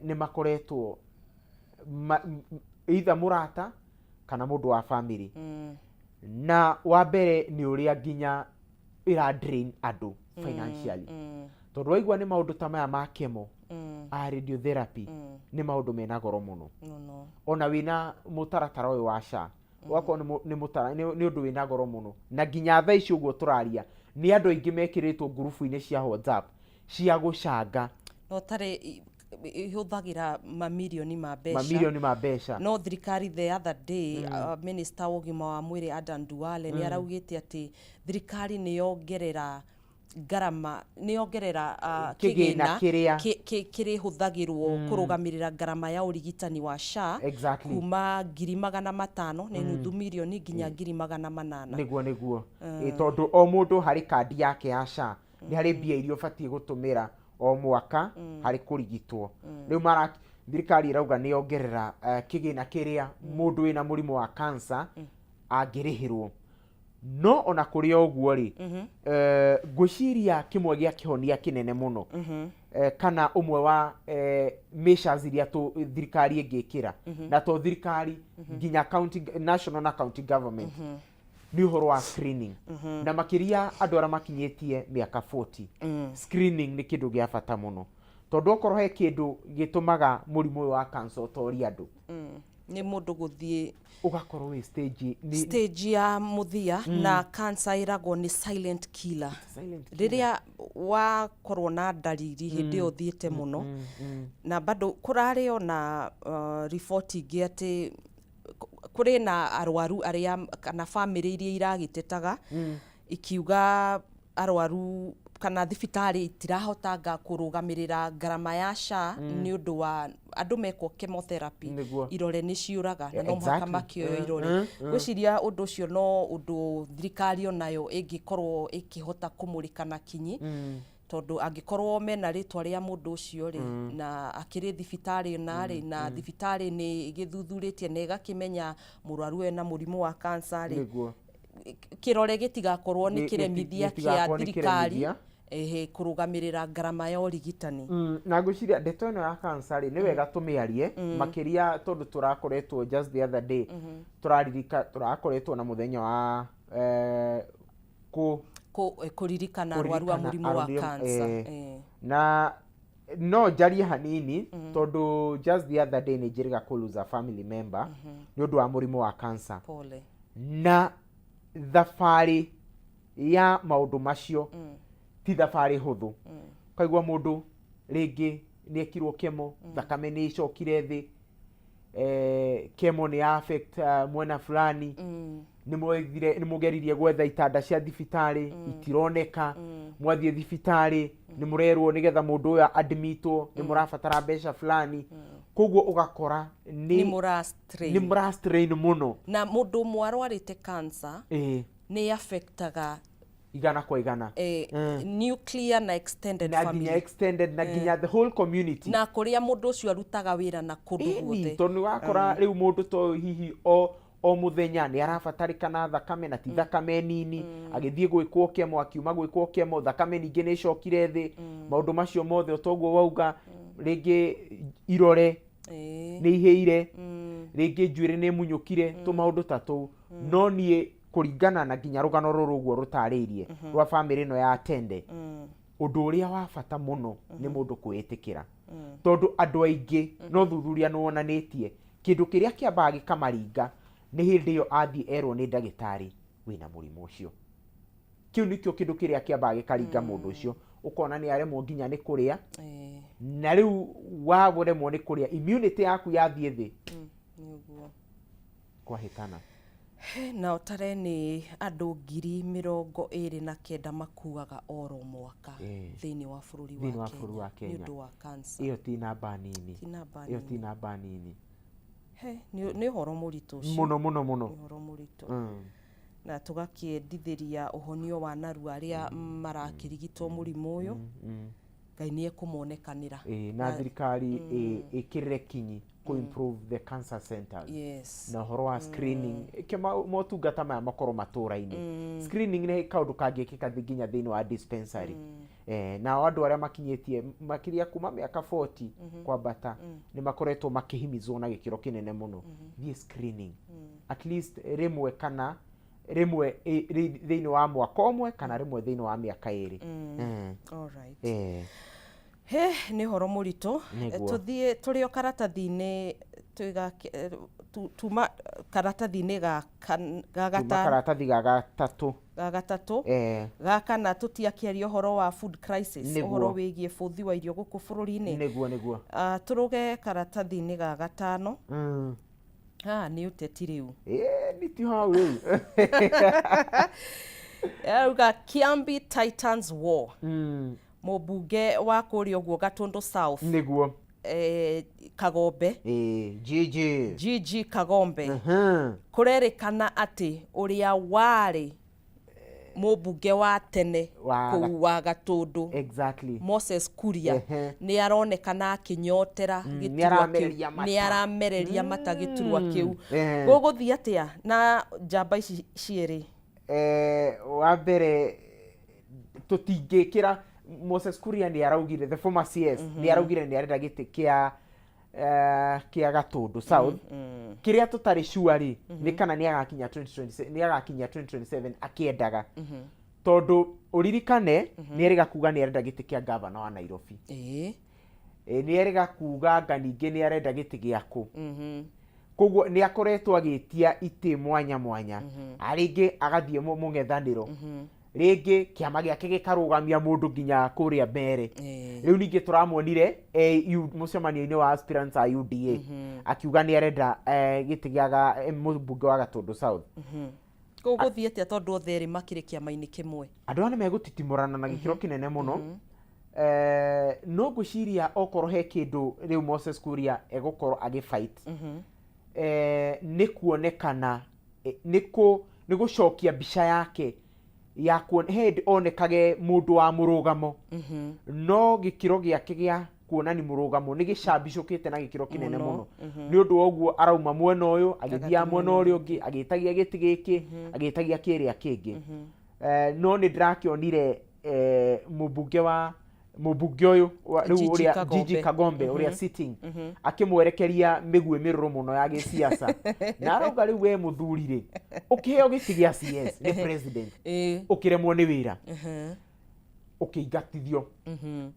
nĩ makoretwo either mũrata kana mũndũ wa family. Na wa mbere nĩ ũrĩa nginya ĩra drain andũ financially, tondũ waigua nĩ maũndũ ta maya ma chemo, a radiotherapy, nĩ maũndũ mena goro mũno. Mũno. Ona wĩna mũtaratara ũyũ wa SHA, ũgakorwo nĩ nĩ ũndũ wĩna goro mũno. Na nginya thaa ici ũguo tũraria, nĩ andũ aingĩ mekĩrĩtwo ngurubu-inĩ cia WhatsApp cia gũcanga. No tarĩ ihũthagĩra mamirioni ma mbeca. Mamirioni ma mbeca. No thirikari, the other day, minister wa ũgima wa mwĩrĩ Adan Duale nĩ araugĩte atĩ thirikari nĩ yongerera ngarama, nĩ yongerera kĩgĩna kĩrĩa kĩrĩhũthagĩrwo kũrũgamĩrĩra ngarama ya ũrigitani wa SHA kuma 500,000 nĩ nuthu mirioni nginya 800,000. Nĩguo, tondũ o mũndũ harĩ kandi yake ya SHA nĩ harĩ mbia iria ũbatiĩ gũtũmĩra o mwaka harĩ kũrigitwo. Rĩu mara Thirikari ĩrauga nĩ yongerera kĩgĩna kĩrĩa mũndũ wĩna mũrimũ wa cancer angĩrĩhĩrwo. No ona kũrĩ o ũguo rĩ, ngwĩciria kĩmwe gĩa kĩhonia kĩnene mũno kana ũmwe wa measures iria thirikari ĩngĩkĩra, na to thirikari, nginya county, national na county government, nĩ ũhoro wa screening, na makĩria andũ arĩa makinyĩtie mĩaka 40. Screening nĩ kĩndũ gĩa bata mũno, tondũ okorwo he kĩndũ gĩtũmaga mũrimũ ũyũ wa cancer ũtorie andũ, Nĩ mũndũ gũthiĩ ũgakorwo wĩ stage nĩ stage ya mũthia. Na cancer ĩragwo nĩ silent killer. Silent killer. Rĩrĩa wakorwo na ndariri, hĩndĩ ĩyo ũthiĩte mũno. Na bado kũrarĩ ona riboti ingĩ atĩ kũrĩ na arwaru arĩa kana bamĩrĩ iria iragĩtetaga ikiuga arwaru kana thibitarĩ itirahotanga kũrũgamĩrĩra ngarama ya SHA nĩ ũndũ wa andũ mekwo chemotherapy. Irore nĩ ciũraga na no mũhaka makĩoyo irore. Ngwĩciria ũndũ ũcio no ũndũ thirikari onayo ĩngĩkorwo ĩkĩhota kũmũrĩka na kinyi, tondũ angĩkorwo mena rĩtwa rĩa mũndũ ũcio rĩ, na akĩrĩ thibitarĩ na rĩ, na thibitarĩ nĩ ĩgĩthuthurĩtie na ĩgakĩmenya mũrwaru ena mũrimũ wa cancer rĩ, kĩrore gĩtigakorwo nĩ kĩremithia kĩa gĩtigakorwo nĩ thirikari kĩremithia. Ehe, kũrũgamĩrĩra ngarama ya ũrigitani. Na ngwĩciria ndeto ĩno ya cancer rĩ, nĩ wega tũmĩarie makĩria, tondũ tũrakoretwo just the other day tũraririka tũrakoretwo na mũthenya wa Kũririkana arwaru a kũririkana mũrimũ wa arwaru, cancer. Na no njarie hanini, tondũ just the other day nĩ njĩrĩga kũ lose a family member nĩ ũndũ wa mũrimũ wa cancer. Pole. Na thabarĩ ya maũndũ macio ti thabarĩ hũthũ. Ũkaigua mũndũ rĩngĩ nĩ ekirwo chemo, thakame nĩ ĩcokire thĩ, chemo nĩ ya affect mwena fulani, nĩ mwethire, nĩ mũgeririe gwetha itanda cia thibitarĩ, itironeka. Mwathiĩ thibitarĩ, nĩ mũrerwo nĩgetha mũndũ ũyũ admitwo nĩ mũrabatara mbeca fulani. Koguo ũgakora nĩ nĩ mũra strain. Nĩ mũra strain mũno. Na mũndũ ũmwe arwarĩte cancer nĩ affectaga 100%. Nuclear na extended na family. Nginya extended na nginya the whole community. Na kũrĩa mũndũ ũcio arutaga wĩra na kũndũ guothe. Tondũ nĩ wakora rĩu mũndũ ta ũyũ hihi o mũthenya nĩ arabatarĩkana thakame, na ti thakame nini. Agĩthiĩ gwĩkwo chemo, akiuma gwĩkwo chemo, thakame ningĩ nĩ ĩcokire thĩ. Maũndũ macio mothe, o toguo wauga, rĩngĩ irore nĩ ihĩire, rĩngĩ njuĩrĩ nĩ ĩmunyũkire, tũmaũndũ ta tũu. No niĩ kũringana na nginya rũgano rũrũ ũguo rũtarĩirie rwa bamĩrĩ ĩno ya Tende, ũndũ ũrĩa wa bata mũno nĩ mũndũ kwĩĩtĩkĩra, tondũ andũ aingĩ no thuthuria nĩ wonanĩtie kĩndũ kĩrĩa kĩambaga gĩkamaringa nĩ hĩndĩ ĩyo athiĩ erwo nĩ ndagĩtarĩ wĩna mũrimũ ũcio. Kĩu nĩkĩo kĩndũ kĩrĩa kĩambaga gĩkaringa mũndũ ũcio, ũkona nĩ aremwo nginya nĩ kũrĩa. Na rĩu waremwo nĩ kũrĩa, immunity yaku yathiĩ thĩ. Nĩguo. Kwahĩtana. Na ũtare nĩ andũ 29,000 makuaga oro mwaka thĩinĩ wa bũrũri Thĩinĩ wa wa bũrũri wa Kenya nĩ Kenya. ũndũ wa cancer. Ĩyo ti namba nini. Ti namba Ĩyo ti nini. namba nini. He, nĩ ũhoro mũritũ ũcio. Mũno mũno mũno. Nĩ ũhoro mũritũ. Na tũgakĩendithĩria ũhonio wa narua arĩa marakĩrigitwo mũrimũ ũyũ. Ngai nĩ ekũmonekanĩra. Ĩĩ, na thirikari ĩkĩrĩre kinyi kũ improve the cancer centers na ũhoro wa screening, ke motungata maya makorwo matũra-inĩ. Screening nĩ kaũndũ kangĩkĩka nginya thĩinĩ wa dispensary. Nao andũ arĩa makinyĩtie makĩria kuma mĩaka 40 kwambata nĩ makoretwo makĩhimizwo na gĩkĩro kĩnene mũno, thiĩ screening at least rĩmwe kana rĩmwe thĩinĩ wa mwaka ũmwe kana rĩmwe thĩinĩ wa mĩaka 2. Alright. Eh. He, nĩ ũhoro mũritũ. Nĩguo. Tũthiĩ tũrĩ o karatathi-inĩ tuma karatathi-inĩ ga Tuma gatano. Karatathi ga gatatũ. Ga gatatũ. Eh. Ga kana tũtiakĩaria ũhoro wa food crisis. Nĩguo. Ũhoro wĩgiĩ bũthi wa irio gũkũ bũrũri-inĩ. Nĩguo. Ah, tũrũge karatathi-inĩ ga gatano. Ah, nĩ ũteti rĩu. Ĩĩ, nĩ ti hau rĩu. Auga Kiambi Titans War. Mũmbunge wa kũrĩa ũguo Gatundu South, Kagombe. Ĩĩ, GG. GG Kagombe. Kũrerĩkana atĩ ũrĩa warĩ Mũmbunge wa tene Wa kũu wa Gatũndũ, Moses Kuria, nĩ aronekana akĩnyotera gĩturwa kĩu. Nĩaramereria mata. Nĩ aramereria mata gĩturwa kĩu. Gũgũthiĩ atĩa na njamba ici cierĩ? Wa mbere, tũtingĩkĩra Moses Kuria nĩ araugire, the former CS, nĩ araugire nĩ arenda gĩtĩ kĩa Gatũndũ South. Kĩrĩa tũtarĩ sure rĩ, nĩ kana nĩ agakinya 2027, nĩ agakinya 2027 akĩendaga, tondũ ũririkane nĩ erĩga kuga nĩ arenda gĩtĩ kĩa gavana wa Nairobi. Nĩ erĩga kuga anga ningĩ nĩ arenda gĩtĩ gĩakũ. Koguo nĩ akoretwo agĩtia itĩ mwanya mwanya, rĩngĩ agathiĩ mũng'ethanĩro, rĩngĩ kĩama gĩake gĩkarũgamia mũndũ nginya kũrĩa mbere. Rĩu ningĩ tũramuonire mũcemanio-inĩ wa aspirants a UDA akiuga nĩ arenda gĩtĩ gĩa mũmbunge wa Gatũndũ South. Gũgũthiĩ atĩa, tondũ othe erĩ makĩrĩ kĩama-inĩ kĩmwe? Andũ aya nĩ megũtitimũrana na gĩkĩro kĩnene mũno. No ngwĩciria okorwo he kĩndũ rĩu Moses Kuria egũkorwo agĩfight, nĩ kuonekana, nĩ gũcokia mbica yake ya he hĩndĩ onekage mũndũ wa mũrũgamo, no gĩkĩro gĩake gĩa kuonani mũrũgamo nĩ gĩcambicũkĩte na gĩkĩro kĩnene mũno. Nĩ ũndũ wa ũguo arauma mwena ũyũ agĩthiaga mwena ũrĩa ũngĩ, agĩtagia gĩtĩ gĩkĩ, agĩtagia kĩrĩa kĩngĩ. No nĩ ndĩrakĩonire mũmbunge wa mũmbunge ũyũ rĩu Gigi ũrĩa Kagombe. Gigi Kagombe ũrĩa sitting, akĩmwerekeria mĩguĩ mĩrũrũ mũno ya gĩsiasa, na arauga rĩu we mũthuri rĩ, ũkĩheo gĩtĩ gĩa CS nĩ president, ũkĩremwo nĩ wĩra, ũkĩingatithio,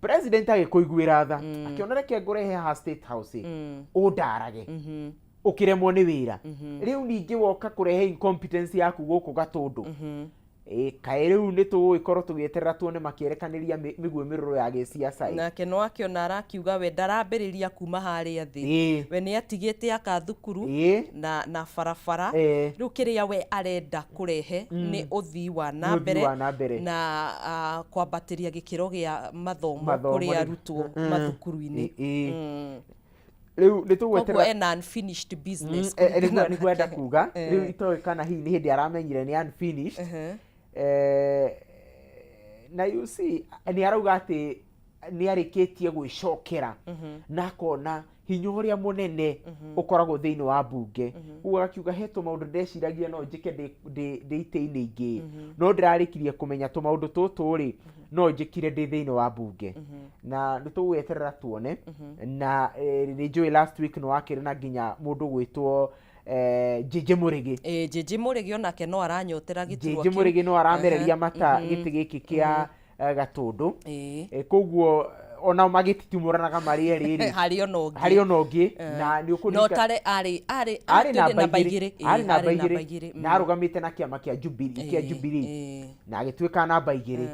president agĩkũiguĩra tha, akĩona reke ngũrehe haha State House ĩ, ũndarage, ũkĩremwo nĩ wĩra. Rĩu ningĩ woka kũrehe incompetence yaku gũkũ Gatũndũ. Kaĩ rĩu nĩ tũgũgĩkorwo tũgĩeterera tuone makĩerekanĩria mĩguĩ mĩrũrũ ya gĩsiasa ĩ. Nake no akĩona arakiuga we ndarambĩrĩria kuma harĩa thĩ. We nĩ atigĩte aka thukuru na barabara. Rĩu kĩrĩa we arenda kũrehe nĩ ũthii wa na Nĩ ũthii mbere wa na mbere. Na kwambatĩria gĩkĩro gĩa mathomo Mathomo kũrĩ arutwo mathukuru-inĩ. Rĩu nĩ Koguo tũgweterera. Ena unfinished business. Nĩguo kũringana nĩguo enda nake. kuga rĩu itoĩ kana hihi nĩ hĩndĩ aramenyire nĩ unfinished. Na you see, nĩ arauga atĩ nĩ arĩkĩtie gwĩcokera na akona hinya ũrĩa mũnene ũkoragwo thĩinĩ wa mbunge. Ũguo agakiuga he tũmaũndũ ndeciragia no njĩke ndĩ itĩ-inĩ ingĩ, no ndĩrarĩkirie kũmenya tũmaũndũ tũtũ rĩ, no njĩkire ndĩ thĩinĩ wa mbunge. Na nĩ tũgweterera tuone. Na nĩ njũĩ last week nĩ wakĩrĩ na nginya mũndũ gwĩtwo JJ Mũrĩgĩ. JJ Mũrĩgĩ onake no aranyotera gĩturwa JJ kĩu. Mũrĩgĩ no aramereria mata gĩtĩ gĩkĩ kĩa Gatũndũ. Koguo onao magĩtitimũranaga marĩ erĩ rĩ, Harĩ ona ũngĩ. Harĩ ona ũngĩ, na nĩ no ũkũririkana tare arĩ arĩ arĩ twĩre namba 2, arĩ arĩ namba namba 2, 2, na arũgamĩte na kĩama kĩa Jubilee, kĩa Jubilee, na agĩtuĩka namba 2,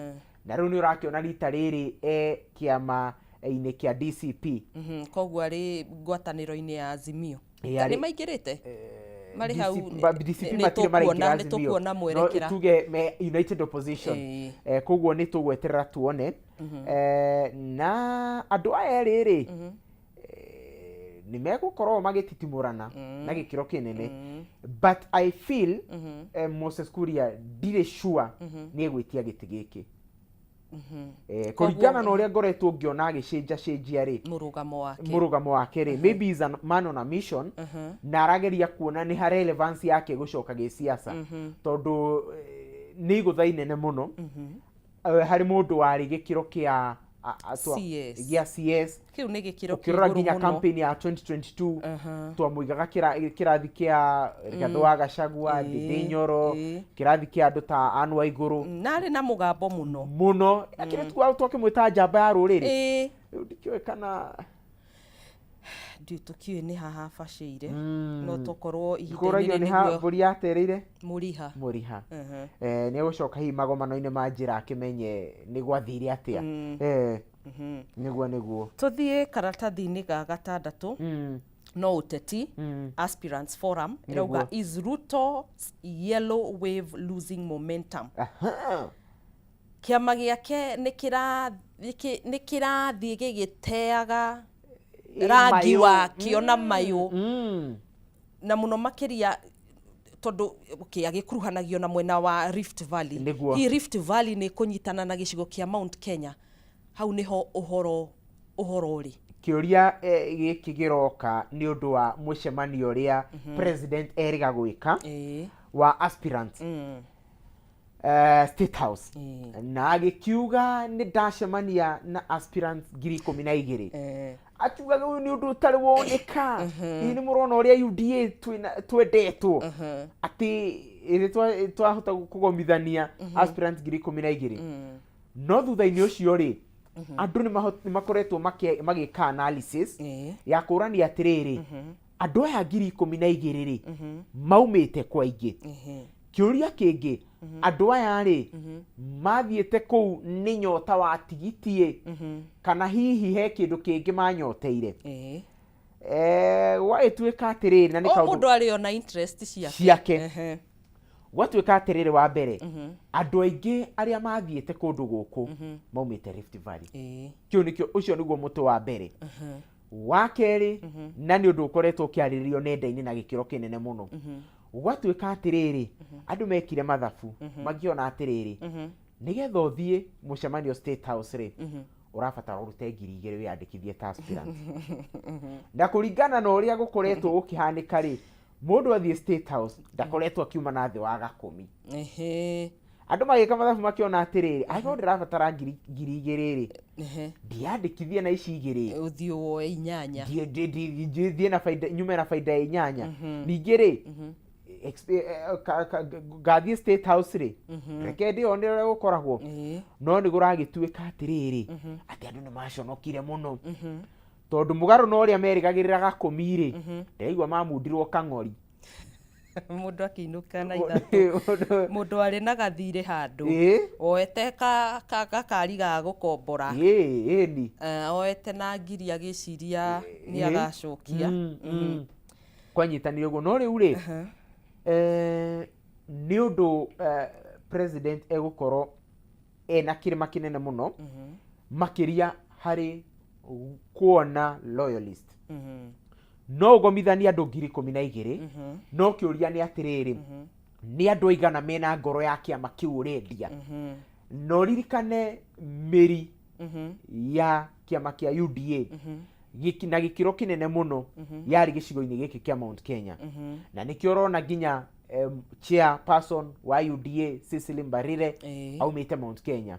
na rĩu nĩ ũrakĩona rita rĩrĩ e kĩama-inĩ kĩa DCP. Koguo arĩ ngwatanĩro-inĩ ya Azimio. Ĩ, Nĩ maingĩrĩte marĩ hau. DCP nĩ matirĩ maraingĩra tũkuona nĩ Azimio. tũkuona No mwerekera. tuge me United Opposition. Koguo nĩ tũgweterera tuone. Na andũ aya erĩ rĩ, nĩ megũkorwo magĩtitimũrana na gĩkĩro kĩnene, but I feel Moses Kuria ndirĩ sure nĩ egwĩtia gĩtĩ gĩkĩ. Kũringana na ũrĩa ngoretwo ngĩona agĩcenja cenjia rĩ, mũrũgamo wake, mũrũgamo wake rĩ, maybe is a man on a mission, na arageria kuona nĩ ha relevance yake gũcoka gĩsiasa, tondũ nĩ igũtha inene mũno harĩ mũndũ warĩ gĩkĩro kĩa CS. Gĩa CS. Kĩu nĩ gĩkĩro kĩa Ũkĩrora igũrũ nginya mũno. Campaign ya 2022 twamũigaga kĩrathi kĩa Rigathĩ wa Gachagua, Ndindi Nyoro, kĩrathi kĩa andũ ta Anne Waigũrũ. Na arĩ na mũgambo mũno. Mũno, akĩrĩ twakĩmwĩta njamba ya rũrĩrĩ. Rĩu ndikĩũĩ kana Ndiũ tũkiũĩ nĩ haha bacĩire, no tokorwo ihinda-inĩ Kũragio rĩrĩ nĩ ha nĩguo mbũri yatereire mũriha. Mũriha. Nĩ egũcoka hihi magomano-inĩ ma njĩra akĩmenye nĩ gwathire atĩa. Nĩguo. Tũthiĩ karatathi-inĩ ga gatandatũ. No ũteti, Aspirants Forum ĩrauga, "Is Ruto's yellow wave losing momentum?" Kĩama gĩake nĩ kĩrathiĩ gĩgĩteaga rangi mayũ. Wakĩo na mayũ, na mũno makĩria Tondũ okay, agĩkuruhanagio na mwena wa Rift Valley. Nĩguo. Hihi Rift Valley nĩ kũnyitana na gĩcigo kĩa Mount Kenya? Hau nĩho ũhoro ũrĩ. Kĩũria gĩkĩ gĩroka nĩ ũndũ wa mũcemanio ũrĩa president erĩga gwĩka wa aspirants State House, na agĩkiuga nĩ ndacemania na aspirants 12,000. Akiugaga ũyũ nĩ ũndũ ũtarĩ woneka. Hihi nĩ mũrona ũrĩa UDA twendetwo atĩ ĩrĩ twahota kũgomithania aspirants 12,000? No thutha-inĩ ũcio rĩ, andũ nĩ makoretwo magĩka analysis ya kũrania atĩrĩrĩ, andũ aya 12,000 rĩ, maumĩte kwa aingĩ. Kĩũria kĩngĩ, andũ aya rĩ, mathiĩte kũu nĩ nyota wa tigiti, kana hihi he kĩndũ kĩngĩ manyoteire? Gwagĩtuĩka atĩrĩrĩ, na nĩ O kaũndũ mũndũ arĩ ona interest ciake. Ciake. Gwatuĩka atĩrĩrĩ, wa mbere, andũ aingĩ arĩa mathiĩte kũndũ gũkũ maumĩte Rift Valley. Kĩu nĩkĩo, ũcio nĩguo mũtĩ wa mbere. Wa kerĩ, na nĩ ũndũ ũkoretwo ũkĩarĩrĩrio nenda-inĩ na gĩkĩro kĩnene mũno, gwatuĩka atĩrĩrĩ, andũ mekire mathabu makĩona atĩrĩrĩ, nĩgetha ũthiĩ mũcemanio State House rĩ, ũrabatara ũrute 2,000 wĩyandĩkithie ta aspirant. Na kũringana na ũrĩa gũkoretwo gũkĩhanĩka rĩ, mũndũ athiĩ State House ndakoretwo akiuma na thĩ wa gakũmi. Andũ magĩka mathabu makĩona atĩrĩrĩ, angĩkorwo ndĩrabatara 2,000 rĩ, ndiyandĩkithie na ici igĩrĩ, ũthiĩ woe inyanya. Thiĩ na baida, nyume na baida ya inyanya. Ningĩ rĩ, ngathiĩ State House rĩ, reke ndĩone ũrĩa gũkoragwo. No nĩ kũragĩtuĩka atĩrĩrĩ, atĩ andũ nĩ maconokire mũno, tondũ mũgarũ na ũrĩa merĩgagĩrĩra gakũmi rĩ, ndĩraigua mamundirwo kang'ori. Mũndũ akĩinũka na ithatũ, mũndũ arĩ na gathirĩ handũ, oete gakari ga gũkombora. Ĩni. Oete na ngiri agĩciria nĩ agacokia. Kwanyitanire ũguo. No rĩu rĩ, nĩ ũndũ president egũkorwo ena kĩrĩma kĩnene mũno makĩria harĩ kuona loyalist. No ũgomithanie andũ 12,000, no kĩũria nĩ atĩrĩrĩ, nĩ andũ aigana mena ngoro ya kĩama kĩu ũrendia? Na ũririkane mĩri ya kĩama kĩa UDA na gĩkĩro kĩnene mũno yarĩ gĩcigo-inĩ gĩkĩ kĩa Mount Kenya, na nĩkĩo ũrona nginya chairperson wa UDA Cecily Mbarire aumĩte Mount Kenya.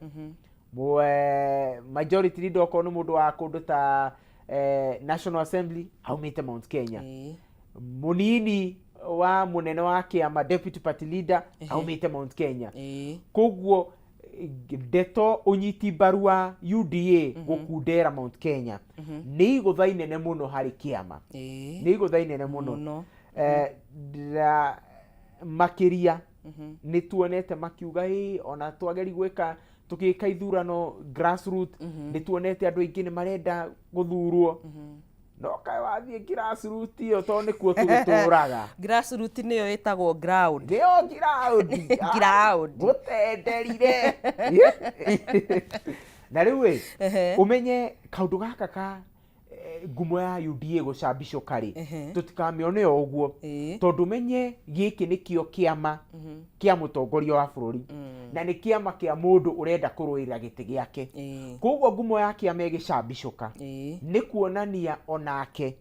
Majority leader, okorwo nĩ mũndũ wa kũndũ ta National Assembly, aumĩte Mount Kenya. Mũnini wa mũnene wa kĩama, deputy party leader, aumĩte Mount Kenya. Koguo ndeto ũnyiti mbaru wa UDA gũkundera Mount Kenya nĩ igũtha inene mũno harĩ kĩama. Nĩ igũtha inene mũno. Mũno. Makĩria nĩ tuonete makiuga ĩ ona twageri gwĩka, tũgĩka ithurano grassroot, nĩ tuonete andũ aingĩ nĩ marenda gũthurwo, no kaĩ wathiĩ grassroot ĩyo, tondũ nĩkuo tũgĩtũraga. Grassroot nĩyo ĩtagwo ground. Nĩyo ground. Ground. Gũtenderire na rĩu ĩ, ũmenye kaũndũ gaka ka ngumo ya UDA gũcambicũka rĩ, tũtikamĩone o ũguo, tondũ ũmenye gĩkĩ nĩkĩo kĩama kĩa mũtongoria wa bũrũri, na nĩ kĩama kĩa mũndũ ũrenda kũrũĩrĩra gĩtĩ gĩake. Koguo ngumo ya kĩama ĩgĩcambicũka, nĩ kuonania onake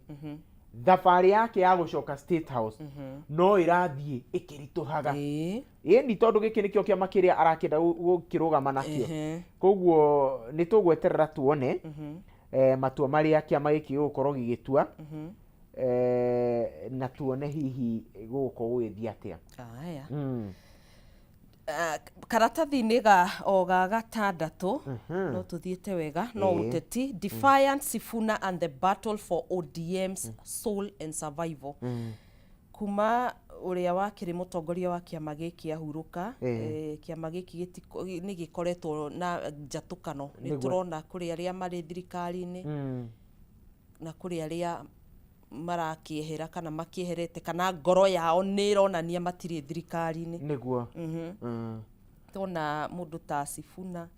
thabarĩ yake ya gũcoka State House no ĩrathiĩ ĩkĩritũhaga. Ĩni, tondũ gĩkĩ nĩkĩo kĩama kĩrĩa arakĩenda gũkĩrũgama nakĩo. Koguo nĩ tũgweterera tuone matua marĩa kĩama gĩkĩ gĩgũkorwo gĩgĩtua, na tuone hihi gũgũkorwo gũgĩthiĩ atĩa. Aya. Ah, karatathi-inĩ ga o ga gatandatũ, no tũthiĩte wega no ũteti. Defiant Sifuna and the battle for ODM's soul and survival. Kuma ũrĩa wakĩrĩ mũtongoria wa kĩama gĩkĩ ahurũka, kĩama gĩkĩ nĩ gĩkoretwo na njatũkano. Nĩ tũrona kũrĩ arĩa marĩ thirikari-inĩ na kũrĩ arĩa marakĩehera kana makĩeherete, kana ngoro yao nĩ ĩronania matirĩ thirikari-inĩ. Nĩguo. Tona mũndũ ta Sifuna,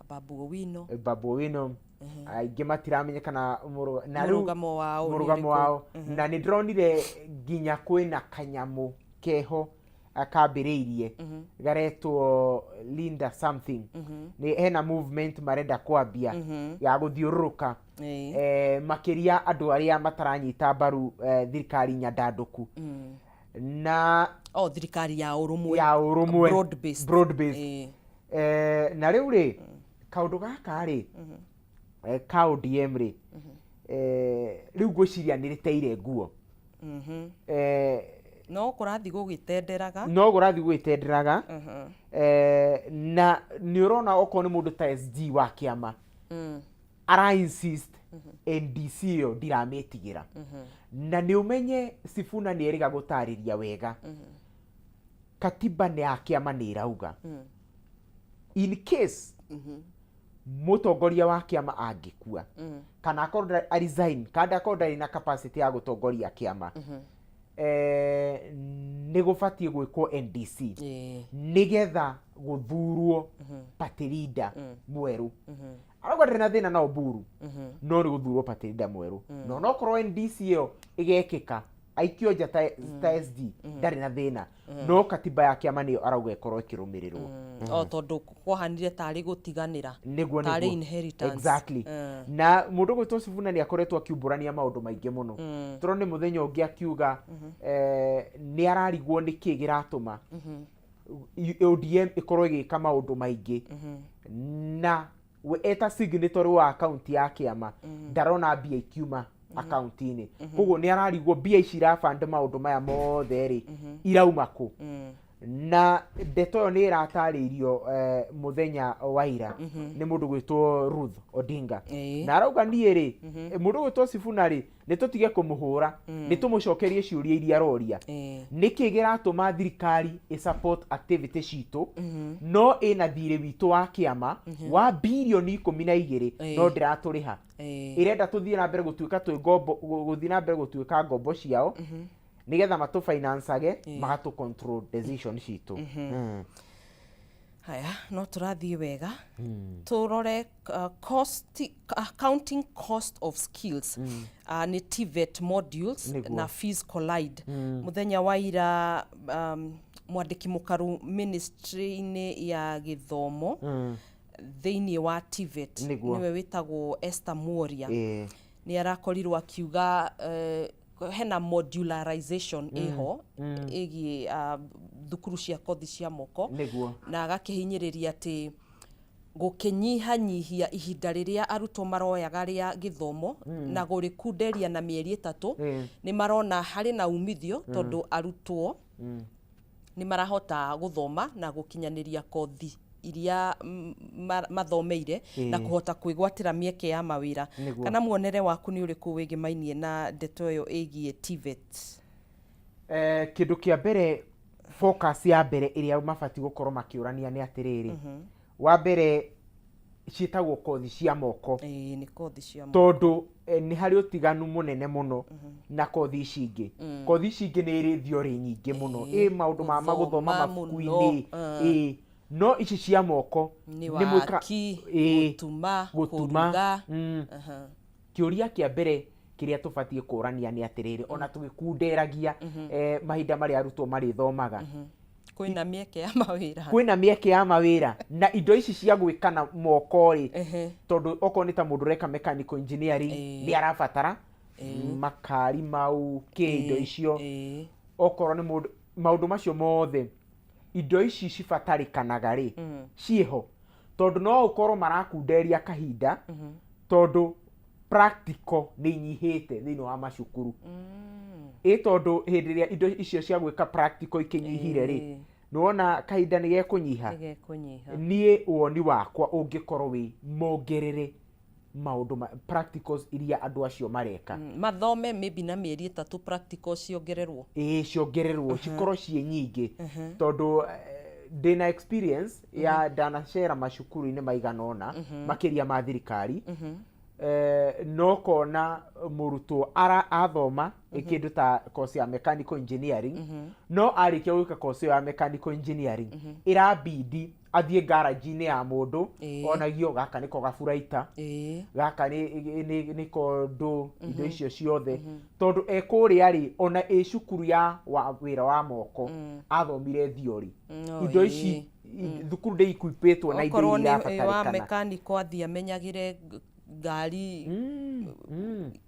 Babu Owino. Babu Owino, aingĩ matiramenyekana na rĩu mũrũgamo wao nĩ mũrũgamo ũrĩkũ. wao. Na nĩ ndĩronire nginya kwĩna kanyamũ. Keho kambĩrĩirie garetwo Linda something, nĩ hena movement marenda kwambia ya gũthiũrũrũka, makĩria andũ arĩa mataranyita mbaru thirikari nyandandũku na O thirikari ya ũrũmwe. Ya ũrũmwe. Broad based. Broad based. Na rĩu rĩ, kaũndũ gaka rĩ, ka ODM rĩ, rĩu ngwĩciria nĩ rĩteire nguo. No kũrathiĩ gũgĩtenderaga. No kũrathiĩ gũgĩtenderaga. Na nĩ ũrona okorwo nĩ mũndũ ta SG wa kĩama ara insist NDC ĩyo ndiramĩtigĩra, na nĩ ũmenye Sifuna nĩ erĩga gũtarĩria wega katiba nĩ ya kĩama nĩ ĩrauga in case mũtongoria wa kĩama angĩkua kana akorwo resign kana akorwo ndarĩ na capacity ya gũtongoria kĩama, nĩ gũbatiĩ gwĩkwo NDC nĩgetha gũthurwo party leader mwerũ. Arauga ndarĩ na thĩna na Oburu, no nĩ gũthurwo party leader mwerũ, na onokorwo NDC ĩyo ĩgekĩka aikio nja ta SG, ndarĩ na thĩna, no katiba ya kĩama nĩyo arauga ĩkorwo ĩkĩrũmĩrĩrwo. O tondũ kwahanire tarĩ gũtiganĩra. Nĩguo. Tarĩ inheritance. Exactly. Na mũndũ gwĩtwo Sifuna nĩ akoretwo akiumbũrania maũndũ maingĩ mũno. Tũrona nĩ mũthenya ũngĩ akiuga nĩ ararigwo nĩ kĩ gĩratũma ODM ĩkorwo ĩgĩka maũndũ maingĩ na we eta signatory wa akaunti ya kĩama ndarona mbia ikiuma akaunti-inĩ. Koguo nĩ ararigwo mbia ici iraband maũndũ maya mothe rĩ, irauma kũ? Na ndeto ĩyo nĩ ĩratarĩirio mũthenya wa ira nĩ mũndũ gwĩtwo Ruth Odinga. Na arauga niĩ rĩ, mũndũ gwĩtwo Sifuna rĩ, nĩ tũtige kũmũhũra, nĩ tũmũcokerie ciũria iria aroria. Nĩkĩ gĩratũma thirikari ĩ support activity citũ no ĩna thirĩ witũ wa kĩama wa birioni 12 no ndĩratũrĩha? Ĩrenda tũthiĩ na mbere gũtuĩka twĩ ngombo, gũthiĩ na mbere gũtuĩka ngombo ciao nĩgetha matũ-financage, magatũ control decision citũ. Haya, no tũrathiĩ wega, tũrore accounting cost of skills, nĩ TVET modules na fees collide. Mũthenya wa ira mwandĩki mũkaru ministry-inĩ ya gĩthomo thĩinĩ wa TVET, nĩwe wĩtagwo Esther Muoria, nĩ arakorirwo akiuga hena modularization ĩho ĩgiĩ thukuru cia kothi cia moko, na agakĩhinyĩrĩria atĩ gũkĩnyihanyihia ihinda rĩrĩa arutwo maroyaga rĩa gĩthomo na gũrĩkunderia na mĩeri 3, nĩ marona harĩ na umithio tondũ arutwo nĩ marahota gũthoma na gũkinyanĩria kothi iria mathomeire na kũhota kwĩgwatĩra mĩeke ya mawĩra. Kana muonere waku nĩ ũrĩkũ wĩgĩmainie na ndeto ĩyo ĩgiĩ TVET? Kĩndũ kĩa mbere, focus ya mbere ĩrĩa mabatiĩ gũkorwo makĩũrania nĩ atĩrĩrĩ, wa mbere ciĩtagwo kothi cia moko. Ĩĩ, nĩ kothi cia moko. Tondũ nĩ harĩ ũtiganu mũnene mũno na kothi ici ingĩ. Kothi ici ingĩ nĩ ĩrĩ theory nyingĩ mũno, ĩ maũndũ ma magũthoma gũthoma mabuku-inĩ. Mũno. Ĩ no ici cia moko nĩ waki, gũtuma, gũtuma, kũruga. Kĩũria kĩa mbere kĩrĩa tũbatiĩ kũrania nĩ atĩrĩrĩ, ona tũgĩkunderagia mahinda marĩa arutwo marĩthomaga, kwĩna mĩeke ya mawĩra? Kwĩna mĩeke ya mawĩra na indo ici cia gwĩka na moko rĩ? Tondũ okorwo nĩ ta mũndũ ũreka mechanical engineering, nĩ arabatara makari mau kĩ indo icio. Okorwo nĩ mũndũ maũndũ macio mothe, indo ici cibatarĩkanaga rĩ, ciĩho? Tondũ no ũkorwo marakunderia kahinda tondũ practical nĩ inyihĩte thĩinĩ wa macukuru. Ĩ tondũ hĩndĩ ĩrĩa indo icio cia gwĩka practical ikĩnyihire rĩ, nĩwona kahinda nĩ gekũnyiha. Nĩ gekũnyiha. Niĩ woni wakwa ũngĩkorwo wĩ mongerere maũndũ ma practicals iria andũ acio mareka. Mathome maybe na mĩeri 3, practical ciongererwo. Ĩĩ, ciongererwo, cikorwo ciĩ nyingĩ, tondũ ndĩna experience ya ndanacera macukuru-inĩ maigana ũna makĩria ma thirikari. No kona mũrutwo ara athoma kĩndũ ta course ya mechanical engineering, no arĩkia gwĩka course ĩyo ya mechanical engineering, ĩrabidi athiĩ garage-inĩ ya mũndũ, onagio gaka nĩko gaburaita, gaka nĩko ndũ indo icio ciothe, tondũ e kũrĩa rĩ, ona ĩ cukuru ya wĩra wa moko athomire theory. No, Indo ici thukuru ndĩ equipĩtwo na indo Okorwo iria nĩ wa irabatarĩkana. mekaniko, athiĩ amenyagĩre ngari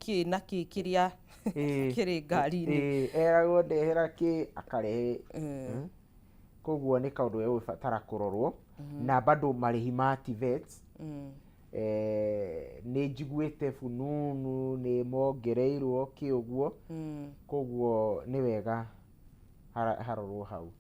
kĩ na kĩ kĩrĩa kĩrĩ ngari-inĩ. Eragwo ndehera kĩ, akarehe. Koguo nĩ kaũndũ gegũbatara kũrorwo. Na bado marĩhi ma TVETs, nĩ njiguĩte fununu nĩ mongereirwo kĩ ũguo. Koguo nĩ wega harorwo hau.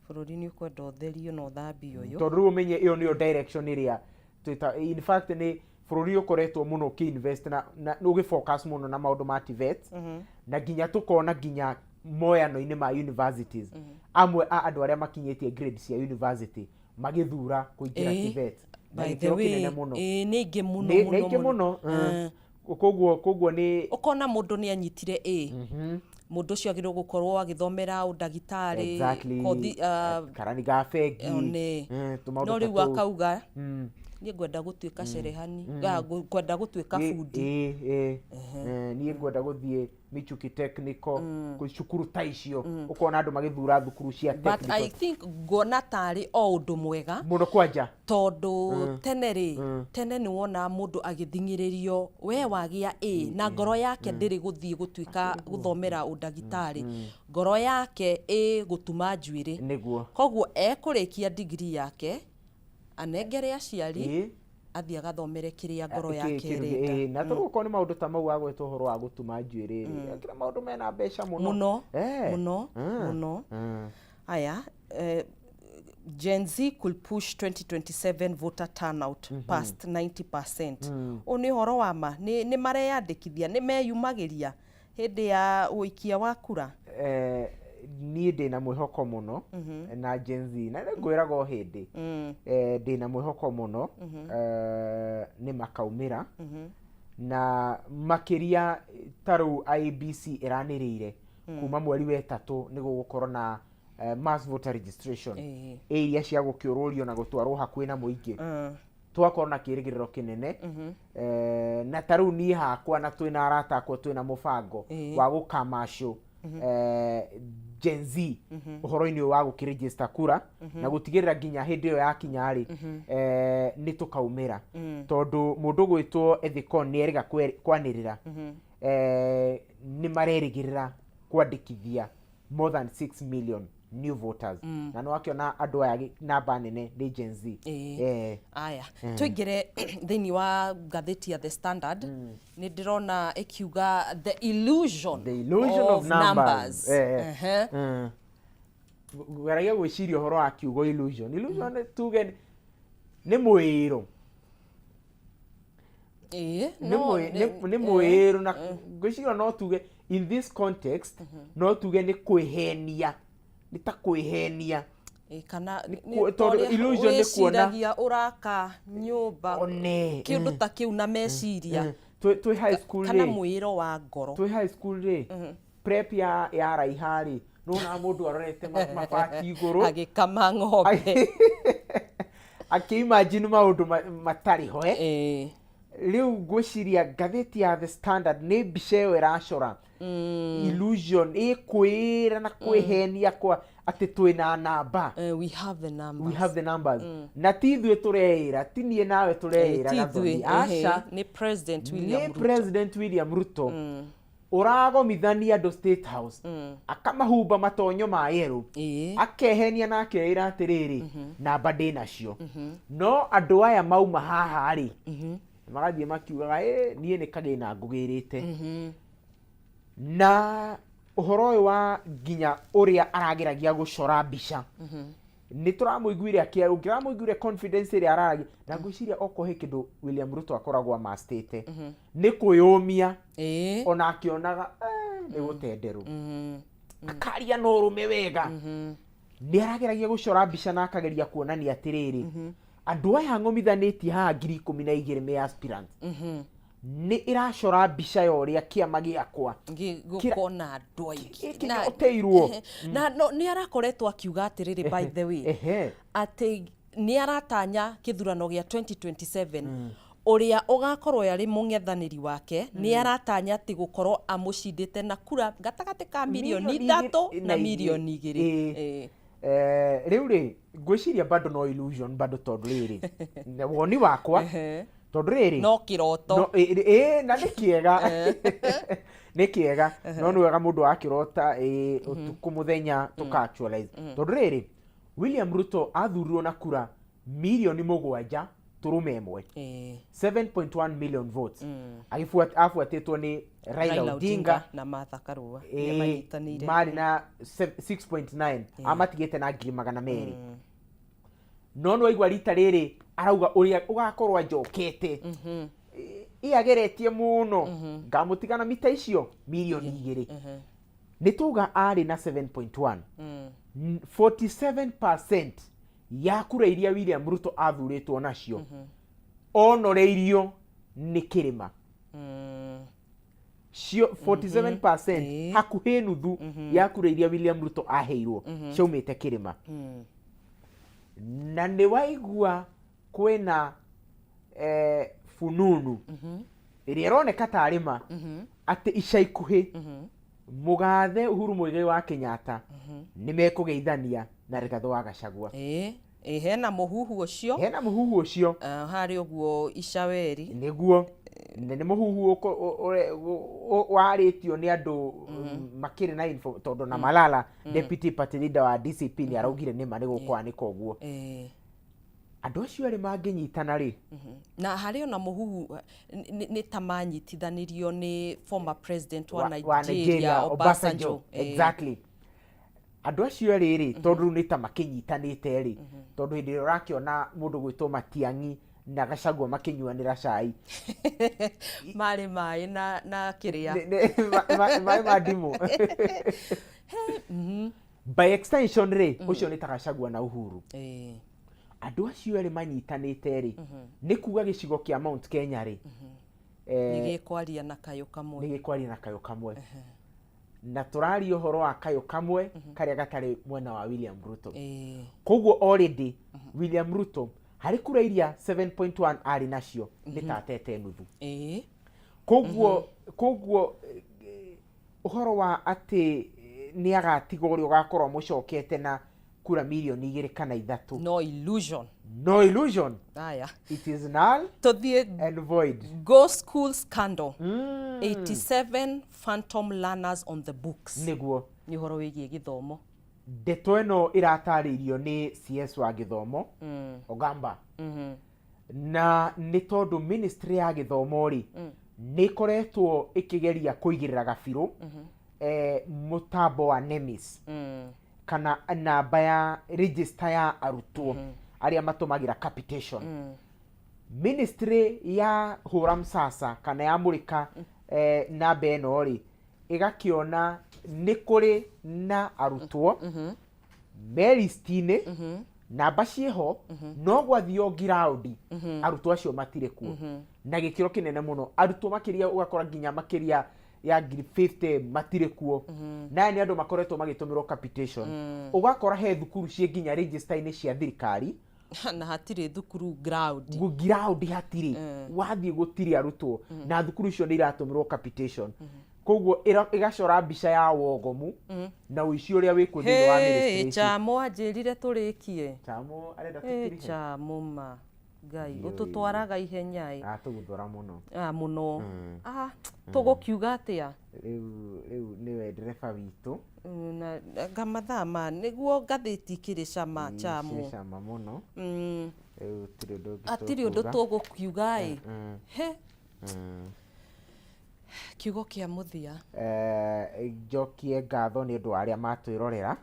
Bũrũri nĩ ũkwenda ũtherio na ũthambio ũyũ. Tondũ rĩu ũmenye ĩyo nĩyo direction ĩrĩa twĩta, in fact nĩ bũrũri ũkoretwo mũno ũkĩ-invest na ũgĩ-focus mũno na maũndũ ma TVET, na nginya tũkona nginya moyano-inĩ ma universities, amwe a andũ arĩa makinyĩtie grade cia university magĩthura kũingĩra TVET na By the gĩkĩro way, kĩnene mũno. Nĩ aingĩ mũno. Nĩ Mũno. aingĩ mũno. Koguo nĩ Ũkona mũndũ nĩ anyitire A, mũndũ ũcio agĩrĩirwo gũkorwo agĩthomera ũndagĩtarĩ, kothi, karani ga bengi, one. Tũmaũndũ No ta rĩu tũu. Akauga niĩ ngwenda gũtuĩka cerehani, ngwenda gũtuĩka bundi. Ĩ, niĩ ngwenda gũthiĩ Michuki Technical, kwĩ cukuru ta icio, ũkona andũ magĩthura thukuru cia But I technical. think nguona tarĩ o ũndũ mwega, Mũno kwanja. Tondũ tene rĩ, tene nĩ wonaga mũndũ agĩthing'ĩrĩrio, we wagĩa A, na ngoro yake ndĩrĩ gũthiĩ gũtuĩka gũthomera ũndagĩtarĩ, ngoro yake ĩ gũtuma njuĩrĩ. Koguo ekũrĩkia degree yake, anengere aciari, athiĩ agathomere kĩrĩa ngoro yake ĩrenda. Na tondũ okorwo nĩ maũndũ ta mau wagweta ũhoro wa gũtuma njuĩrĩ rĩ, kĩra maũndũ mena mbeca mũno. Mũno, mũno, mũno. Aya, Gen Z could push 2027 voter turnout past 90%. Ũyũ nĩ ũhoro wa ma? Nĩ mareyandĩkithia, nĩ meyumagĩria hĩndĩ ya ũikia wa kura? Niĩ ndĩna mwĩhoko mũno na Gen Z, na nĩ ngwĩraga o hĩndĩ, ndĩna mwĩhoko mũno, nĩ makaumĩra, na makĩria ta rĩu IEBC ĩranĩrĩire kuma mweri wa 3 nĩ gũgũkorwo na mass voter registration, iria cia gũkĩũrũrio na gũtwarwo hakuhĩ na mũingĩ. Tũgakorwo na kĩrĩgĩrĩro kĩnene, na ta rĩu niĩ hakwa na twĩna arata akwa twĩna mũbango wa gũkamacio Gen Z ũhoro-inĩ ũyũ wa gũkĩregister kura, na gũtigĩrĩra nginya hĩndĩ ĩyo yakinya rĩ, nĩ tũkaumĩra, tondũ mũndũ gwĩtwo Ethicon nĩ erĩga kwanĩrĩra, nĩ marerĩgĩrĩra kwandĩkithia more than 6 million new voters, na nĩ wakĩona andũ aya namba nene nĩ Gen Z. Aya, tũingĩre thĩinĩ wa ngathĩti ya The Standard. Nĩ ndĩrona ĩkiuga "The illusion, The illusion of numbers." Ehe. Geragia gwĩciria ũhoro wa kiugo illusion. Illusion nĩ tuge nĩ mwĩĩro. Nĩ No, nĩ mwĩĩro, na ngwĩciria no tuge in this context no tuge nĩ kwĩhenia, nĩ ta kwĩhenia. Kana Tondũ ũrĩa illusion nĩ kuona- wĩciragia ũraka nyũmba, One. kĩndũ ta kĩu na meciria. Twĩ high school Kana rĩ, mwĩro wa ngoro. Twĩ high school rĩ, prep ya raiha rĩ, nĩwonaga mũndũ arorete mabati igũrũ agĩkama ng'ombe, akĩimagine maũndũ matarĩ ho. Rĩu ngwĩciria ngathĩti ya The Standard nĩ mbica ĩyo ĩracora, illusion ĩkwĩra na kwĩhenia kwa atĩ twĩna namba. We have the numbers. We have the numbers, na ti ithuĩ tũreĩra, ti niĩ nawe tũreĩra, Ti Gathoni. ithuĩ, ehe, Aca. Nĩ President William Nĩ Ruto. President William Ruto ũragomithania andũ State House, akamahumba matonyo ma yerũ, akehenia na akeĩra atĩrĩrĩ, namba ndĩ nacio. No andũ aya mauma haha rĩ, magathiĩ makiugaga, "Ĩ, niĩ nĩ kagĩna ngũgĩrĩte." Na ũhoro ũyũ wa nginya ũrĩa arageragia gũcora mbica, nĩ tũramũiguire akĩa, ũngĩramũiguire confidence ĩrĩa araragia, na ngwĩciria okorwo he kĩndũ William Ruto akoragwo amastĩte nĩ kwĩyũmia, ona akĩonaga nĩ gũtenderwo, akaria na ũrũme wega. Nĩ arageragia gũcora mbica na akageria kuonania atĩrĩrĩ, Andũ aya ng'omithanĩtie haha 12,000 me aspirants, nĩ ĩracora mbica ya ũrĩa kĩama gĩakwa gũkona andũ aingĩ. Kĩnyoteirwo. Na no, nĩ arakoretwo akiuga atĩrĩrĩ, by the way, atĩ nĩ aratanya kĩthurano gĩa 2027, ũrĩa ũgakorwo arĩ mũng'ethanĩri wake, nĩ aratanya atĩ gũkorwo amũcindĩte na kura gatagatĩ ka mirioni Mirioni 3 igĩrĩ na na mirioni 2. Ĩĩ. Rĩu rĩ, ngwĩciria bado no illusion bado, tondũ rĩrĩ, na woni wakwa, tondũ rĩrĩ No kĩroto. No, ĩ, na nĩ kĩega, nĩ kĩega, no nĩ wega mũndũ akĩrota ĩ, ũtukũ mũthenya tũka actualize, tondũ rĩrĩ, William Ruto athurirwo na kura mirioni 7.1, 7.1 million votes. Abuatĩtwo nĩ Raila Raila Odinga Odinga na Martha Karua nĩ manyitanĩire. Marĩ na 6.9, amatigĩte na 200,000. No nĩ waigua rita rĩrĩ arauga ũrĩa ũgakorwo anjokete ĩ ageretie mũno, ngamũtiga na mita icio mirioni 2. Nĩ tuga arĩ na 7.1. 47% ya kura iria William Ruto athurĩtwo nacio onoreirio nĩ kĩrĩma cio, 47%, hakuhĩ nuthu ya kura iria William Ruto aheirwo ciaumĩte kĩrĩma. Na nĩ waigua kwĩna fununu ĩrĩa ĩroneka tarĩ ma atĩ ica ikuhĩ mũgathe Uhuru Muigai wa Kenyatta nĩ mekũgeithania na Rigathĩ wa Gachagua. Ĩĩ, hena mũhuhu ũcio. Hena mũhuhu ũcio. Ah, harĩ ũguo icaweri. Nĩguo, na nĩ mũhuhu warĩtio nĩ andũ makĩrĩ na info, tondũ na Malala, deputy party leader wa DCP, nĩ araugire nĩma nĩ gũkwanĩka ũguo. Andũ acio erĩ mangĩnyitana rĩ, Na harĩ ona mũhuhu nĩ ta manyitithanirio nĩ former president wa wa Nigeria, Obasanjo. Exactly. Andũ acio erĩ rĩ, tondũ rĩu nĩ ta makĩnyitanĩte rĩ, tondũ hĩndĩ ĩrĩa ũrakĩona mũndũ gwĩtwo Matiang'i na Gachagua makĩnyuanĩra cai, Marĩ maĩ na kĩrĩa. Maĩ ma ndimũ, by extension rĩ, ũcio nĩ ta Gachagua na Uhuru. Andũ acio erĩ manyitanĩte rĩ, nĩ kuga gĩcigo kĩa Mount Kenya rĩ, Nĩ gĩkwaria na kayũ kamwe. Nĩ gĩkwaria na kayũ kamwe, na tũraria ũhoro wa kayũ kamwe karĩa gatarĩ mwena wa William Ruto. Koguo already William Ruto harĩ kura iria 7.1 arĩ nacio nĩ ta atete nuthu. Koguo ũhoro wa atĩ nĩ agatiga ũrĩa ũgakorwo mũcokete na kura mirioni 2 kana 3, No illusion. No illusion. Aya. It is null Tũthiĩ and void. Go School scandal, 87 phantom learners on the books. Nĩ ũhoro wĩgiĩ gĩthomo. Ndeto ĩno ĩratarĩirio nĩ CS wa gĩthomo, Ogamba, na nĩ tondũ ministry ya gĩthomo rĩ, nĩ ĩkoretwo ĩkĩgeria kũigĩrĩra gabirũ mũtambo wa NEMIS, kana namba ya register ya arutwo arĩa matũmagĩra capitation. Ministry ya hũra msasa kana ya mũrĩka namba ĩno rĩ, ĩgakĩona nĩ kũrĩ na arutwo me listi-inĩ, namba ciĩho, no gwathio ngiraundi arutwo acio matirĩ kuo, na gĩkĩro kĩnene mũno arutwo makĩria, ũgakora nginya makĩria ya 50,000 matirĩ kuo. Na aya nĩ andũ makoretwo magĩtũmĩrwo capitation. Ũgakora he thukuru ciĩ nginya register-inĩ cia thirikari na hatirĩ thukuru ground. Ground hatirĩ, wathiĩ gũtirĩ arutwo, na thukuru icio nĩ iratũmĩrwo capitation. Koguo ĩgacora mbica ya wogomu na ũici ũrĩa wĩkuo thĩinĩ wa ministry Hey, ici. Chamo anjĩrire tũrĩkie. Chamo arenda Hey, tũtirihe. Chamo ma Ngai Yoi. ũtũtwaraga ihenya ĩ. Atũguthũra mũno. Ah, mũno. Ah, tũgũkiuga atĩa? Rĩu nĩwe ndereba witũ. Na nga mathaa ma nĩguo ngathĩti ikĩrĩ cama. Chamo. Ciĩ cama mũno. Rĩu tirĩ ũndũ ũngĩ Hatirĩ ũndũ tũkuga. tũgũkiuga ĩ. He, kiugo kĩa mũthia. Njokie ngatho nĩ ũndũ wa arĩa matwĩrorera.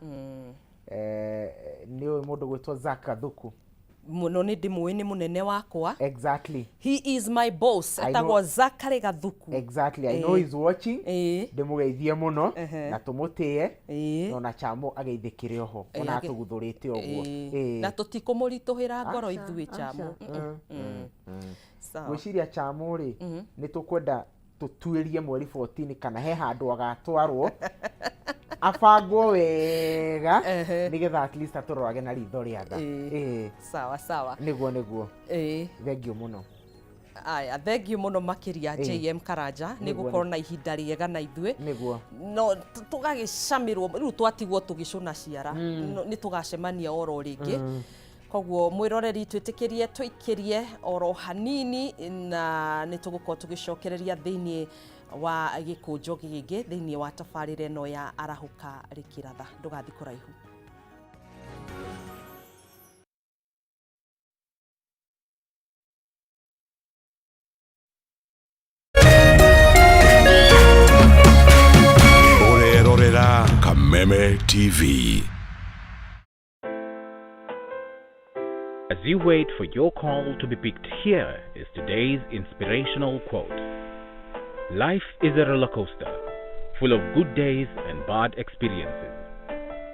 Nĩ ũĩ mũndũ gwĩtwo Zack Gathuku? Mũno nĩ ndĩmũĩ, nĩ mũnene wakwa. Exactly. He is my boss. I know. Etagwo Zachary Gathuku. Exactly, I know he's watching. Ndĩmũgeithie mũno na tũmũtĩe. Na ona Chamo ageithĩkĩre oho ona atũguthũrĩte ũguo. Na tũtikũmũritũhĩra ngoro. Aca, ithuĩ aca. Chamo. Sawa. Ngwĩciria Chamo rĩ, nĩ tũkwenda tũtuĩrie mweri 14 kana he handũ agatwarwo abangwo wega, nĩgetha at least atũrorage na ritho rĩa tha. Sawa sawa. Nĩguo. Thengiũ mũno. Aya, thengiũ mũno makĩria, JM Karanja, nĩ gũkorwo na ihinda rĩega na ithuĩ. No tũgagĩcamĩrwo rĩu twatigwo tũgĩcũna ciara. No, nĩ tũgacemania oro rĩngĩ. Koguo mwĩroreri, twĩtĩkĩrie tũikĩrie oro hanini na nĩ tũgũkorwo tũgĩcokereria thĩinĩ wa gĩkũnjo gĩkĩ, thĩinĩ wa tabarĩra ĩno ya Arahũka Rĩkĩratha. Ndũgathiĩ kũraihu. Ũrerorera Kameme TV. As you wait for your call to be picked, here is today's inspirational quote. Life is a roller coaster, full of good days and bad experiences.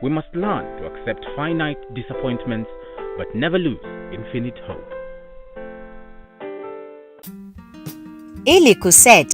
We must learn to accept finite disappointments but never lose infinite hope. Ili kuset